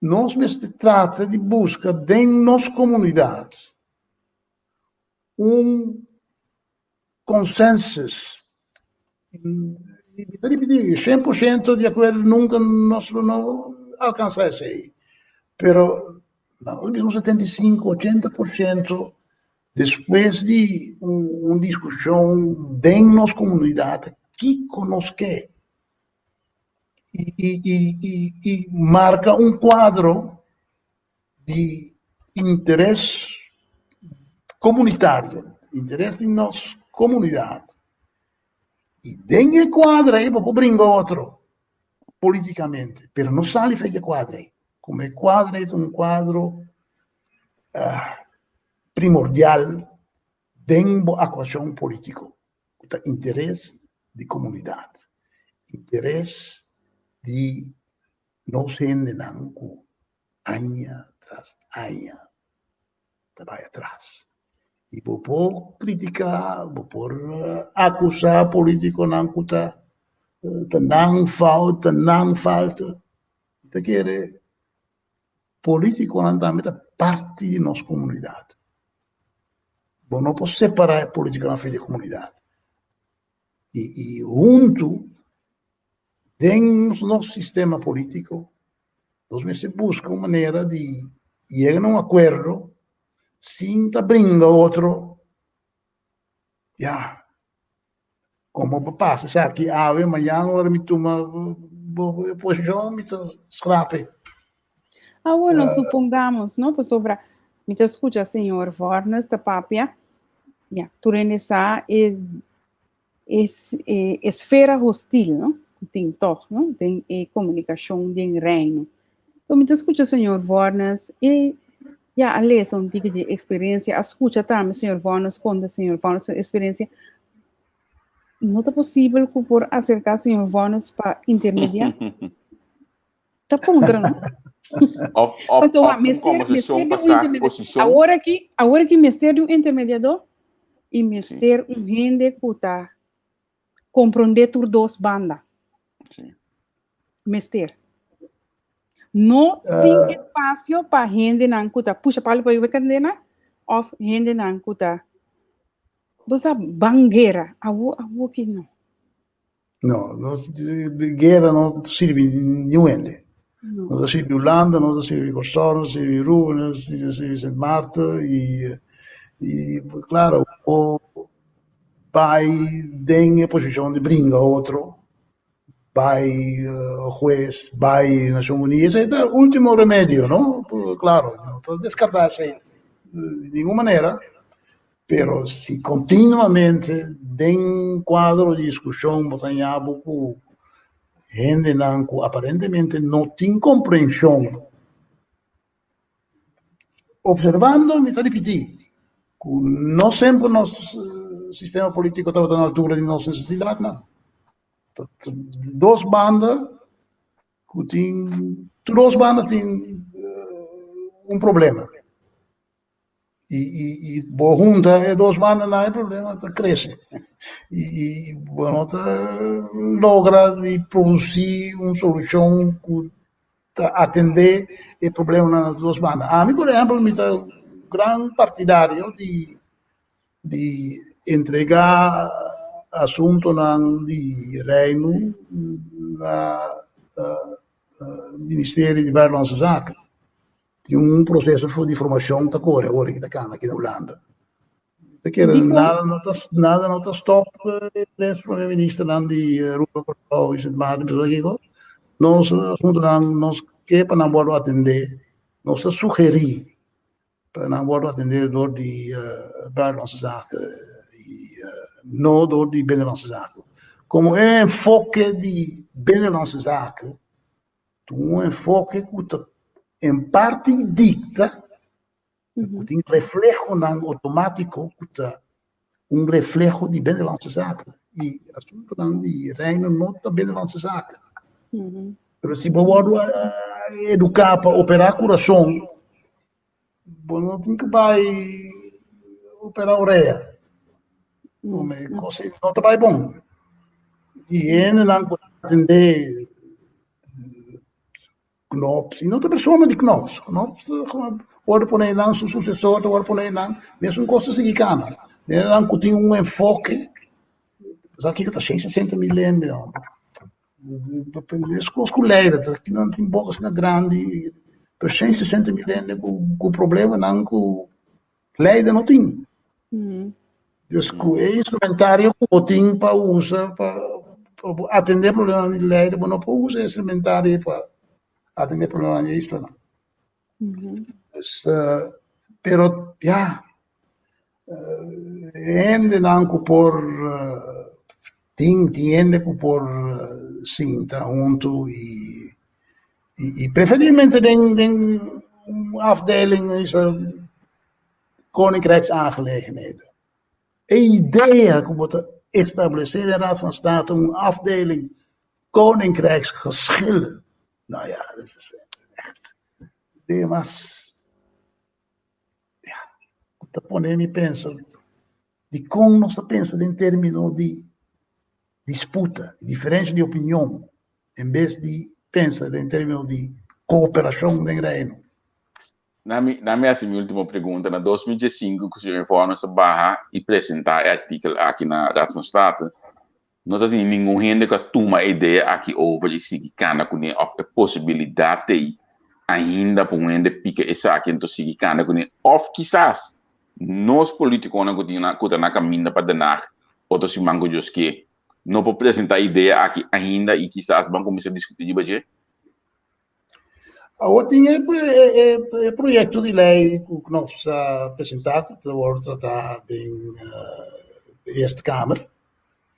Nos mester trata di buska den nos komunidat un konsensus. Mi ta ripití, 100% di akuerdo nunka nos lo no alkansá esei, pero nos bisa un 75, 80% despues di un diskushon den nos komunidat kiko nos ke. I marka un kuadro di interes komunitario, interes di nos komunidat. I den e kuadro ei bo por bringa otro politikamente, pero no sali for di e kuadro ei. Komo e kuadro ei ta un kuadro primordial den bo aktuashon politiko. ku ta interes di komunidat, interes di nos hendenan ku aña tras aña ta bai atras. I bo por kritiká, bo por akusá polítikonan ku ta ta nan fout, ta nan falta. Mi ta kere Politiconan tambe ta parti di nos comunidad. Bo no por separa e politiconan for di e comunidad. Y, y hunto den nos sistema politico nos mester busca un manera di yega na un acuerdo sin ta bringa otro. Ya, Como bo pasa esaki awe, mañan ora mi tuma bo posicion mi ta scrape. Ah, bueno, supongamos, no? Pasobra mi ta scucha señor Vornes ta papia, ya, tur hende sa e es e esfera hostil, no? Ku tin tog, no? Den e comunicacion den Reino. Enton mi ta scucha señor Vornes e ya a lesa un tiki di experiencia, a scucha tambe señor Vornes conta señor Vornes su experiencia. No ta posibel ku por acerca señor Vornes pa intermedia? Ta puntra, no? Of, of, Pasobra of un mester, mester conversacion di pa un sa intermedia. posicion. Awor aki, awor aki mester di un intermediador i mester un hende ku ta Komprondé tur dos banda. Sí. Mester. No tin espasio pa hendenan ku ta pusha palu pa yuba kandena òf hendenan ku ta bo sa ban guera. Awo awo ki no. No, no guera no sirbi niun hende. No. No ta sirbi Hulanda, no ta sirbi Kòrsou, no ta sirbi Aruba, no ta sirbi Sint Maarten i i klaro bo bai den e posishon di bringa otro, bai hues, bai Nashon Uní, esei ta ultimo remedio, no? Klaro, no ta deskartá esei di ningun manera, pero si kontinuamente den kuadro di diskushon bo ta haña bo ku hendenan ku aparentemente no tin komprenshon. Observando mi ta ripití ku no semper nos sistema polítiko tabata na altura di nos nesesidatnan. Ta dos banda ku tin, tur dos banda tin un problema. I i i bo hunta e dos bandanan e problema ta krese. I i bo no ta logra di produsí un solushon ku. ta atendé e problemanan na dos banda. Ami, por ehèmpel, mi ta gran partidario di di entregá asuntonan di Reino na Ministerio di Buitenlandse Zaken. Tin un proseso di formashon ta kore awor aki ta kana aki na Hulanda. Ta kere nada no ta nada no ta stop e tres prome ministernan di Aruba, Kòrsou i Sint Maarten pasobra kiko nos asuntunan nos ke pa nan wòrdu atendé, nos ta sugerí pa nan wòrdu atendé dor di Buitenlandse Zaken i no dor di Binnenlandse Zaken. Komo e enfoke di Binnenlandse Zaken ta un enfoke ku ta en parti dikta, ku tin reflehonan outomátiko ku ta un refleho di Binnenlandse Zaken i asuntunan di Reino no ta Binnenlandse Zaken. Pero si bo wòrdu eduká pa operá kurason, bo no tin ku bai operá orea. Kos no ta bai bon. I hendenan ku ta atendé Knops, i no ta persona di Knops. Knops wòrdu pone nan, su susesor ta wòrdu pone nan, mesun kos ta sigui kana. Nan ku tin un enfoke, sa kiko ta 160 mil hende homber. Meskos ku Leida, ta kinan tin boka asina grandi, pero 160 mil hende ku problemanan ku Leida no tin. Dus ku e instrumentario ku bo tin pa usa pa bo atendé problemanan di Leida, bo no por usa e instrumentario pa atendé problemanan di e islanan. Dus, pero ya, hendenan ku por tin, tin hende ku por sinta huntu i i preferiblemente den den un afdeling Koninkrijksaangelegenheden. E idea ku bo ta establesé den Raad van State un afdeling Koninkrijksgeschillen, nou ja, dat is echt idea mas, ja, ku ta pone mi pensa dikon nos ta pensa den termino di disputa, di diferensha di opinion, en bes di pensa den termino di kooperashon den Reino. Na mi, na mi hasi mi ultimo pregunta. Na 2015 ku señor Infornos a baha i presentá e artikel aki na Raad van State, no ta tin ningun hende ku a tuma e idea aki over i sigui kana kuné òf e posibilidat ei ainda pa un hende pika esaki anto sigui kana kuné òf kisas nos politikonan ku tin na ku ta na kaminda pa Den Haag otro siman ku Dios ke no por presentá idea aki ainda i kisas ban kuminsá diskutí riba dje? Awor tin e e proyekto di lei ku Knops a presentá ku ta wòrdu tratá den Eerste Kamer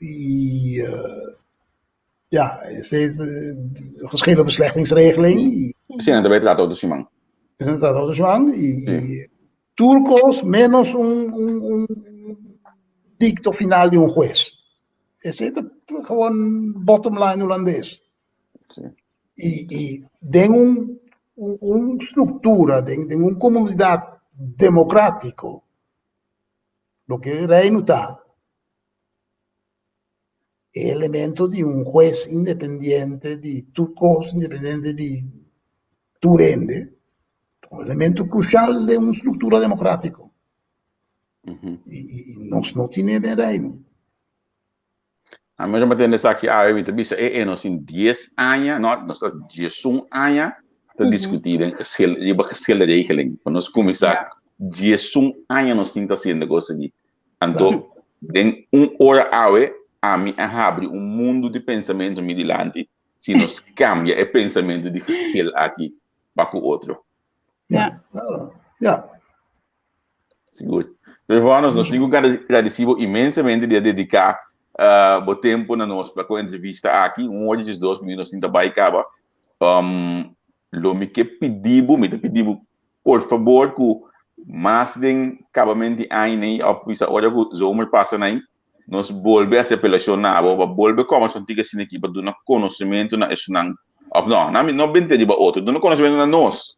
i ja esei geschillenbeslechtingsregeling. Sí, nan ta bai trata otro siman. Nan ta trata otro siman i tur kos ménos un un dikto final di un hues. Esei ta gewoon bottom line hulandes. I i den un un struktura, den den un komunidat demokratiko, loke Reino ta, e elemento di un hues independiente di tur kos, independiente di tur hende, ta un elemento krushal den un struktura demokratiko. I i nos no tine den Reino. Ami ora mi tende esaki awe mi ta bisa e e nos tin dies aña, no nos ta diesun aña ta diskutí den geschil riba geschilregeling. Pa nos kuminsá diesun aña nos tin ta hasiendo kos aki. Anto den un ora awe ami a habri un mundu di pensamentu mi dilanti si nos kambia e pensamentu di geschil aki pa ku otro. Ja, claro. Ja. Sigur. Trevor, nos tin ku gradisí bo inmensamente di a dediká uh, bo tempu na nos pa ku entrevista aki. Un ora i dos minuut nos tin ta bai kaba. Um, lo mi ke pidi bo, mi ta pidi bo por fabor ku mas den kabament di aña nei òf bisa ora ku zomer pasa nei, nos bolbe hasi apelashon na bo pa bolbe kòmbersá un tiki asina aki pa duna konosementu na esunnan òf no, na mi no bente riba otro, duna konosementu na nos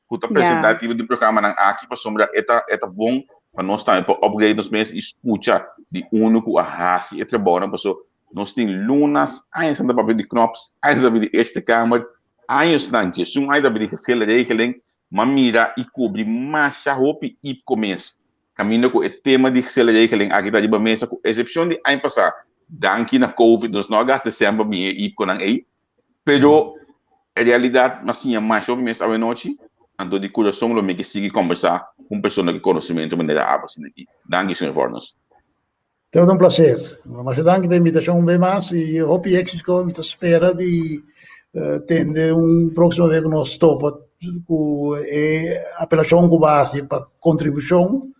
ku ta presentá e tipo di programanan aki pasobra e ta e ta bon pa nos tambe por upgrade nos mes i skucha di unu ku a hasi e trabounan paso nos tin lunas añanan ta papia di Knops, añanan ta papia di Eerste Kamer. Añosnan djesun aña ta bini geschillenregeling, m'a mira i kubri masha hopi IPKO mes kaminda ku e tema di geschillenregeling aki ta riba mesa ku esepshon di aña pasá danki na covid nos no a gasta sèn pa bini e IPKOnan ei pero e realidat m'a siña masha hopi mes awenochi anto di kurason lo mi ke sigui kombersá ku un persona ku konosementu manera abo asina aki. Danki señor Vornos. Tabata un placer. Masha danki pa e invitacion un bes mas y hopi exito. Mi ta spera di tende un proximo bes cu nos topa cu e apelacion cu bo a haci pa contribucion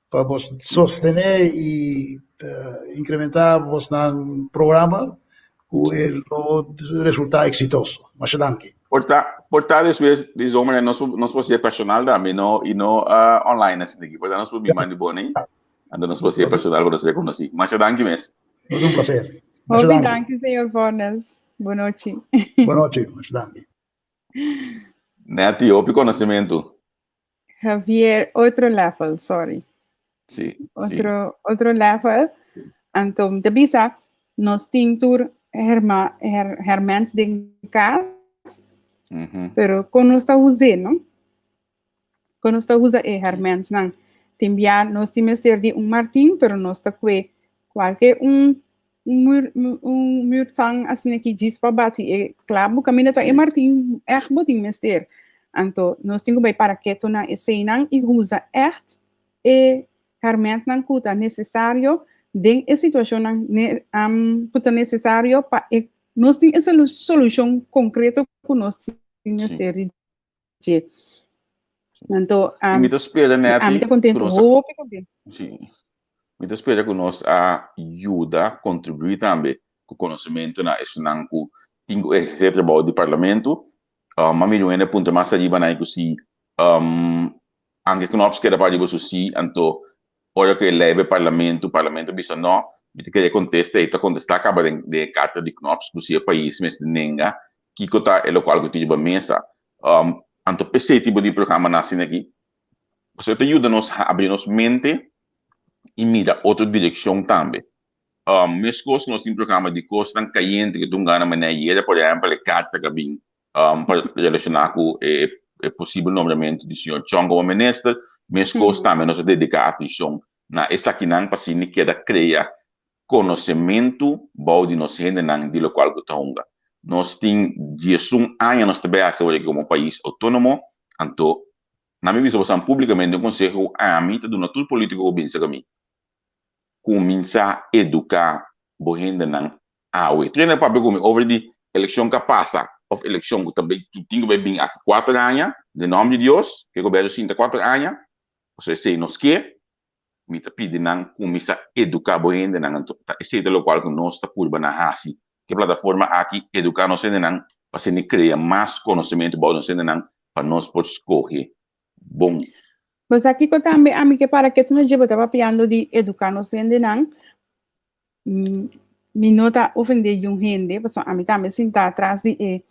pa bo sostene y incrementa bosnan programa cu e lo resulta exitoso. Masha danki. Por ta, por ta despues di zomer nos nos por hacié personal tambe no y no online asina aki. Por ta nos por bin mandi bo nei. Anto nos por ser personal ku nos rekonosí. Masha danki mes. Es un placer. Masha Hopi danki, señor Fornes. Bon nochi. Bon nochi, masha danki. Netty, hopi konosementu. Javier, otro level, sorry. Sí, otro, sí. Otro level. Anto, mi ta bisa, nos tin tur herma, her, hermens den kas, mm -hmm. pero kon nos ta us'é, no? Kon nos ta usa e hèrmèntnan. Tin bia nos tin mester di un martin, pero nos ta kue kualke un un un murtang asina ki djis pa bati e klabu kaminda ta e martin ègt bo tin mester. Anto nos tin ku bai para ketu na eseinan i usa ègt e hèrmèntnan ku ta nesesario den e situashonnan ku ta nesesario pa e nos tin e solushon konkreto ku nos tin mester di dje. Anto, um, mi ta spera net ami ta contento, hopi contento. Sí. Mi ta spera ku nos a yuda kontribuí tambe ku konosementu na esunnan ku tin ku ehersé trabou di parlamento. Um, a mira un hende puntra mas ariba na ku si um, anke Knops keda pa riba su sí, anto Ora ku e lei bai parlamento, parlamento bisa no, mi ta kere kontesta ei ta kontestá kaba den den e karta di Knops ku si e pais mester nenga kiko ta e lokual ku tin riba mesa. Anto p'esei tipo di programanan asina aki pasobra e ta yuda nos habri nos mente i mira otro direkshon tambe. Meskos nos tin programa di kosnan kayente ku ta un gana manera ayera por ehèmpel e karta ku a bin pa relashoná ku e posibel nombramentu di señor Chong komo minister. Meskos tambe nos a dediká atenshon na esakinan pa asina keda krea konosementu bou di nos hendenan di lokual ku ta hunga. Nos tin diesun aña nos ta bai hasi awor aki komo pais outónomo, anto na mi bisa bosan públikamente un konseho ku ami ta duna tur polítiko ku binse ku mi, kuminsá eduká bo hendenan Awe. Tur hende a papia ku mi over di elekshon ku a pasa òf elekshon ku ta bai tin ku bai bin aki kuater aña, den nòmber di Dios, ku e gobièrnu sinta kuater aña, pasobra esei nos ke, mi ta pidi nan kuminsá eduká bo hendenan, anto ta esei ta lokual ku nos ta purba na hasi ku e plataforma aki, eduká nos hendenan pa asina krea mas konosementu bou nos hendenan pa nos por skohe bon. Bo sa kiko tambe ami ke para ke tu na dje bo ta papiando di eduká nos hendenan, Mi no ta ofendé yun hende, pasobra ami tambe sintá tras di e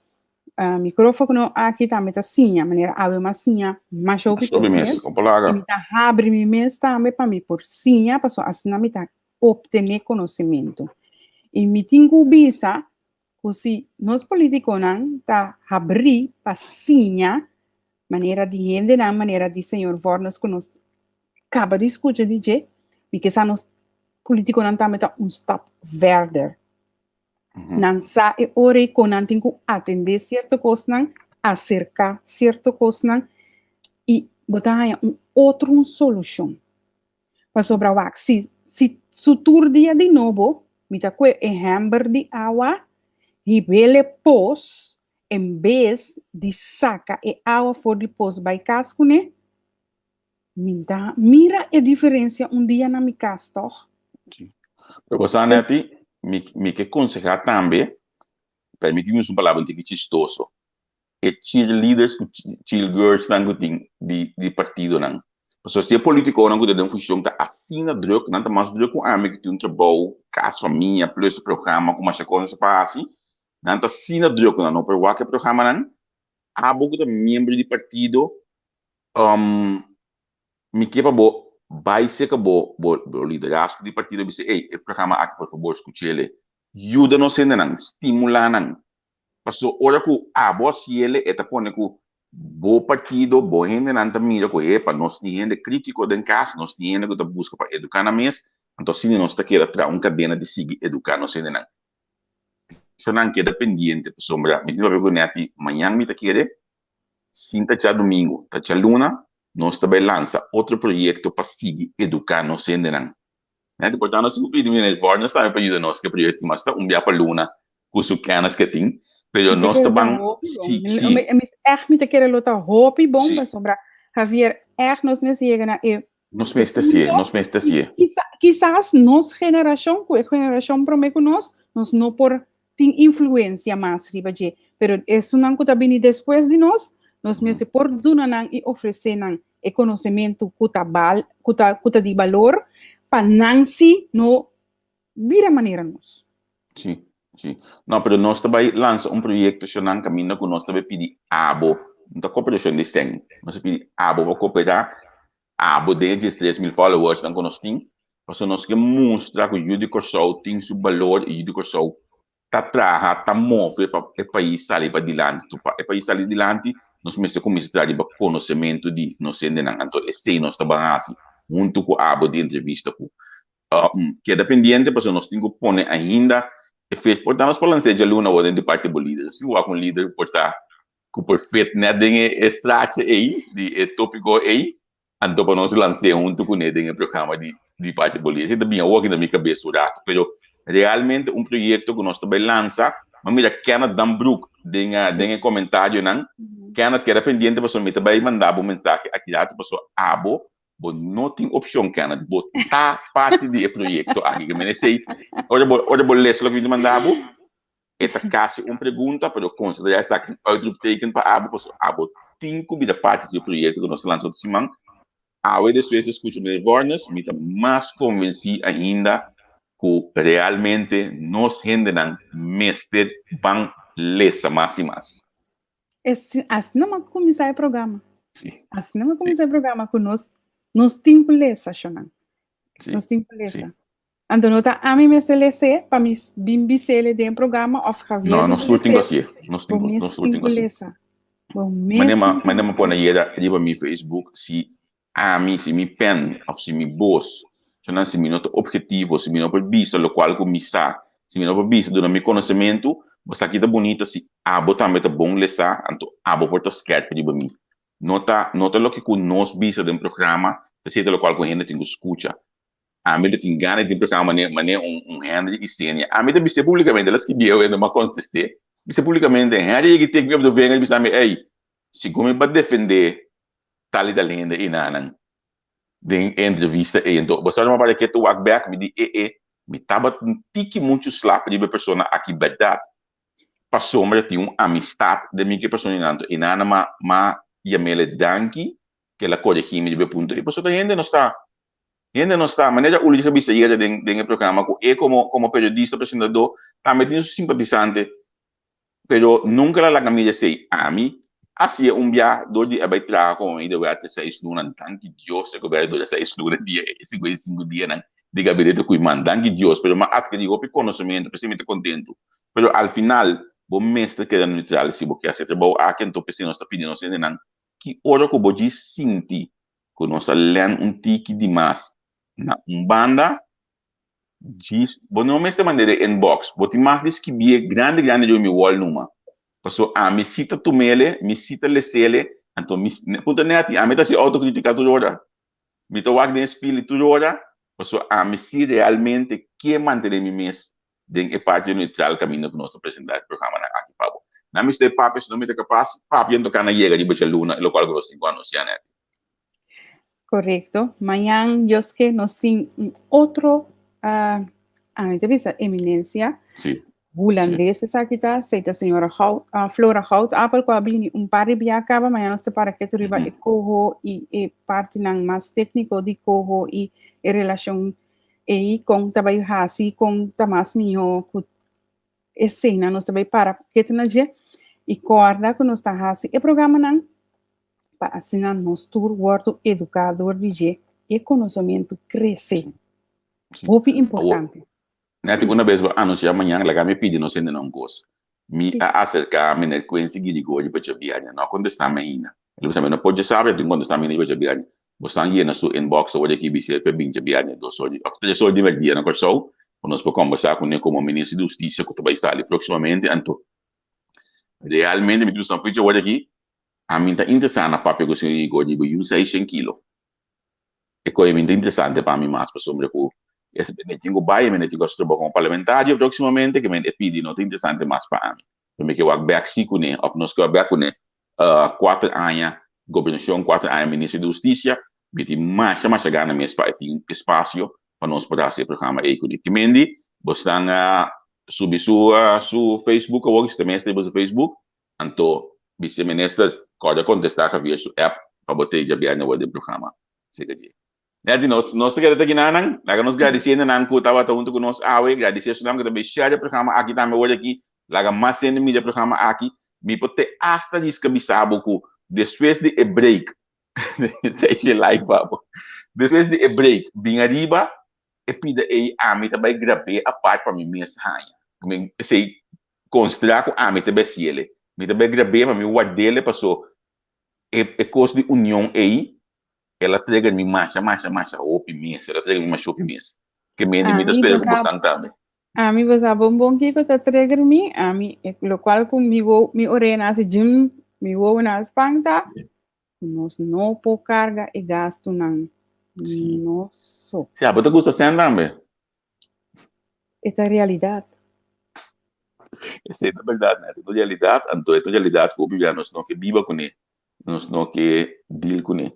micrófono aki tambe ta siña, manera awe m'a siña masha hopi kos mes. I mi ta habri mi mes tambe pa mi por siña, pasobra asina mi ta optené konosementu. I mi tin ku bisa ku si nos polítikonan ta habrí pa siña manera di hendenan, manera di señor Vornos ku nos kaba di skucha di dje, mi ke sa nos politikonan tambe ta un stap verder. Nan sa e ora ei kon nan tin ku atendé sierto kosnan, aserká sierto kosnan i bo ta haña un otro un solushon. Pasobra wak, si si su tur dia di nobo mi ta kue e hèmber di awa, hib'el e pos en bes di saka e awa for di pos bai kas kuné, Mi ta mira e diferencia un dia na mi cas toch? Sí. Pero bo sa, Netty, mi, mi ke konsehá tambe, permití mi usa un palabra un tiki chistoso, e cheerleaders ku cheergirlsnan ku tin di, di partidonan. Pasobra si e politikonan ku ta den funshon ta asina druk, nan ta mas druk ku ami ku tin un trabou, kas, famia, plus e programa ku masha kos pa hasi, nan ta asina druk ku nan no por wak e programanan. Abo ku ta miembro di partido, Um, mi ke pa bo bai serka bo, bo, bo liderazgo di partido bisa, ey, e programa aki por fabor skuch'ele. Yuda nos hendenan, stimulá nan. Paso ora ku abo hasiele e ta pone ku bo partido, bo hendenan ta mira ku epa nos tin hende kritiko den kas, nos tin hende ku ta buska pa eduká nan mes, anto asina nos ta keda traha un kadena di sigui eduká nos hendenan. Esnan keda pendiente pasobra mi tin papia ku Netty mañan mi ta kere sin ta djadumingu ta djaluna nos ta bai lansa otro proyekto pa sigui eduká nos hendenan. Netty por ta nos tin ku pidi meneer Bornes tambe pa yuda nos ku e proyekto mas ta un bia pa luna ku su kennis ke tin pero nos ta ban si si. Mi ègt mi ta kere lo ta hopi bon pasobra Javier ègt nos mester yega na e Nos mester sié, nos mester sié. Kisas nos generashon ku e generashon promé ku nos, nos no por tin influensia mas riba dje, pero esunnan ku ta bini despues di nos, nos mester por duna nan i ofresé nan e konosementu ku ta bal, ku ta ku ta di balor pa nan si no bira manera nos. Sí, sí. No, pero nos ta bai lansa un proyekto shonnan kaminda ku nos ta bai pidi abo, no ta koperashon di sèn, nos ta pidi abo pa koperá abo den e 13,000 followers nan ku nos tin, pasobra nos ke mustra ku yu di Kòrsou tin su balor i yu di Kòrsou ta traha, ta move pa e pais sali pa dilanti. Anto pa e pais sali dilanti nos mester kuminsá traha riba konosementu di nos hendenan. Anto esei nos ta ban hasi huntu ku abo di entrevista ku keda pendiente pasobra nos tin ku pone ainda e fecha. Por ta nos por lans'é djaluna awor den di parti bo lider. Nos tin ku wak un lider por ta ku por fit net den e straatje ei, di e tópiko ei, anto pa nos lans'é huntu kuné den e programa di di parti bo lider. Esei ta bin awor aki na mi kabes un ratu, pero realmente un proyekto ku nos ta bai lansa, mi a mira Kenneth Dambroek den den e komentarionan. Kenneth, keda pendiente pasobra mi ta bai manda bo mensahe aki ratu pasobra abo Bo no tin opcion, Kenneth. Bo ta parti di e proyecto aki. Ke men esey, ora bo, ora bo lesa loke mi ta manda bo, e ta casi un pregunta, pero considera esaki un uitroepteken pa abo, pasobra abo tin cu bira parti di e proyecto cu nos ta lansa otro siman. Awe despues di scucha meneer Warnes, mi ta mas convenci ainda cu realmente nos hendenan mester ban lesa mas y mas. Asina mi a kuminsá e programa. Asina mi a kuminsá e programa ku nos nos tin ku lesa, shonnan. Nos tin ku lesa. Anto no ta ami mester les'é pa mi bin bis'é den e programa òf Javier No, nos tur tin ku hasié. Nos tin ku, nos tur tin ku lesa. Bo mes tin ku lesa. Manera mi pone ayera riba mi Facebook, si Ami, si mi pen of si mi bos, sonan si mi no ta objetivo, si mi no por bisa locual cu mi sa, si mi no por bisa duna mi conocemento, bo sa ki ta bunita si abo tambe ta bon lesa, anto abo por ta skerp riba mi. No ta, no ta loke cu nos bisa den programa ta cierto locual cu hende tin cu scucha. Ami lo tin gana di tin programa mane, mane un, un Henry Isenia. Ami ta bis'é publicamente, el a skibié awe, no m'a contesté. Bis'é publicamente, Henry yega i take me op de vinger i bisa mi, ey, segun mi pa defendé tal i tal hende enanan den e entrevista ei. Anto bo sa mi a para ketu wak bek, mi di e e, mi tabat un tiki muchu slap riba e persona aki bèrdat, pasobra tin un amistat den mi ku e persona einan. Anto enanan m'a m'a yam'el danki ku el a koregí mi riba e punto ei, pasobra ta hende nos ta, hende nos ta. Manera Ulrich a bisa ayera den den e programa ku e komo komo periodista presentadó tambe tin su simpatisante. Pero nunca el a laga mira esey. Ami a hacié un bia dor di a bay traha como medewerker seis luna. Danki Dios e gobierno dura seis luna di e 55 dianan di gabinete Koeiman. Danki Dios. Pero mi a adkeri hopi conocimento, p'esey mi ta contento. Pero al final bo mester keda neutral si bo ke haci e trabou aki. Anto p'esey nos ta pidi nos hendenan ki ora cu bo djis sinti cu nos a len un tiki di mas na un banda, Djis, bo no mester mand'é den inbox, bo tin mag di skibié grandi grandi riba mi wall numa. Paso ami si ta tum'ele, mi si ta les'ele, anto mi, punta nèt, ami ta hasi autokritika tur ora. Mi ta wak den e spili tur ora, paso ami si realmente ke mantené mi mes den e parti neutral kaminda ku nos ta presentá e programanan aki pa bo. Nan mester papia, si no mi ta kapas papia, anto kana yega riba djaluna, lokual ku nos tin ku anunsiá nèt. Correcto. Mañan, Dios ke, nos tin un otro, uh, ami ta bisa eminencia. Sí. Hulandes esaki ta, sei ta señora Goud, uh, Flora Goudappel, ku a bini un par di bia kaba. Mañan nos ta para ketu riba e coho i e partinan mas técnico di coho i e relacion ei kon ta bai hasi, kon ta mas mihó ku eseinan nos ta bai para ketu na dje. I kòrda ku nos ta hasi e programanan pa asina nos tur wòrdu eduká dor di dje i e konosementu krese. Sí. Hopi Awor, importante. Nèt una bes bo anunsiá mañan, laga mi pidi nos hendenan un kos. Mi a aserká Meneer Quincy Girigorie pa djabièrnè, no a kontestá mi ainda. El a bisa mi no por djasabra, tin kontestá mi riba djabièrnè. Bosnan yena su inbox awor aki bis'é pa e bin djabièrnè dos or di òf tres or di mèrdia na Kòrsou pa nos por kòmbersá kuné komo Minister di Hustisia ku ta bai sali próksimamente. Anto realmente mi tin un ficha awor aki, ami ta interesá na papia ku señor Girigorie riba yu seishen kilo. E koe mi ta interesante pa mi mas pasobra ku e mi tin ku bai, mi tin ku hasi trabou komo parlamentario próksimamente ke men e pidi no ta interesante mas pa ami. Mi ke wak bèk si kuné òf nos ke wak bèk kuné kuater aña gobernashon, kuater aña minister di hustisia, mi tin masha masha gana mes pa e tin espasio pa nos por hasi e programa ei kuné. Kimendi bosnan a subi su su Facebook awor, si ta mes riba su Facebook, Anto Vice Minister kòrda kontestá Javier su app pa bo te djabièrnè wòrdu den programa. Seka dje. Nèt di nos, nos ta keda ta kinanan. Laga nos gradisí hendenan ku tabata huntu ku nos awe. Gradisí esunnan ku ta bay share e programa aki tambe wòrdu aki. Laga mas hende mira e programa aki. Mi por te asta riska bisa bo ku despues di e break, esei shi like pa bo, despues di e break bin ariba e pida ei ami ta bai grab'é apart pa mi mes haña. Mi esei konsiderá ku ami ta bai hasiel. Mi ta bai grab'é pa mi ward'el paso e e kos di union ei el a trega mi masha masha masha hopi mes, el a trega mi masha hopi mes. Ke mende mi ta Ami spera bo ku sa bosan tambe. ami bo sa bon bon kiko ta trigger mi, ami e lokual ku mi wo mi orea na hasi jim, mi wowo na spanta, Nos no por carga e gastunan Sí. no so. Sí, abo ta gusta sèn tambe. E ta realidad. Esei ta bèrdat, nèt. E ta realidat, anto e ta realidat ku hopi bia nos no ke biba kuné, nos no ke deal kuné.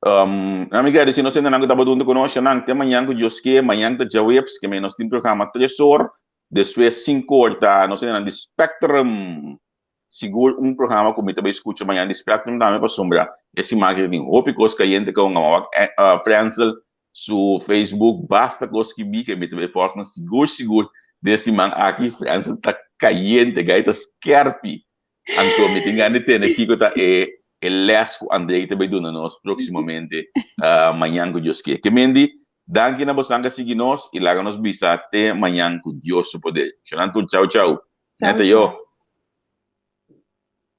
Um, na mi gradisí nos hendenan ku tabata huntu ku nos, nan te mañan ku Dios ke, mañan ta djaweps, ke nos tin programa tres or, despues sinku or ta nos hendenan di Spectrum. Sigur un programa ku mi ta bai skucha mañana di Spectrum tambe pasobra e siman aki ta tin hopi kos kayente ku a wak Frensel su Facebook basta kos skibi ke mi ta bai fòrti nan sigur sigur den siman aki Frensel ta kayente gai ta skerpi anto mi tin gana di tende kiko ta e e les ku Andrei ta bai duna nos próksimamente mañan ku Dios ke. Ke mendi danki na bosan ku a sigui nos i laga nos bisa te mañan ku Dios su poder. Shonnan tur chau chau. Chau Neta yo. chau.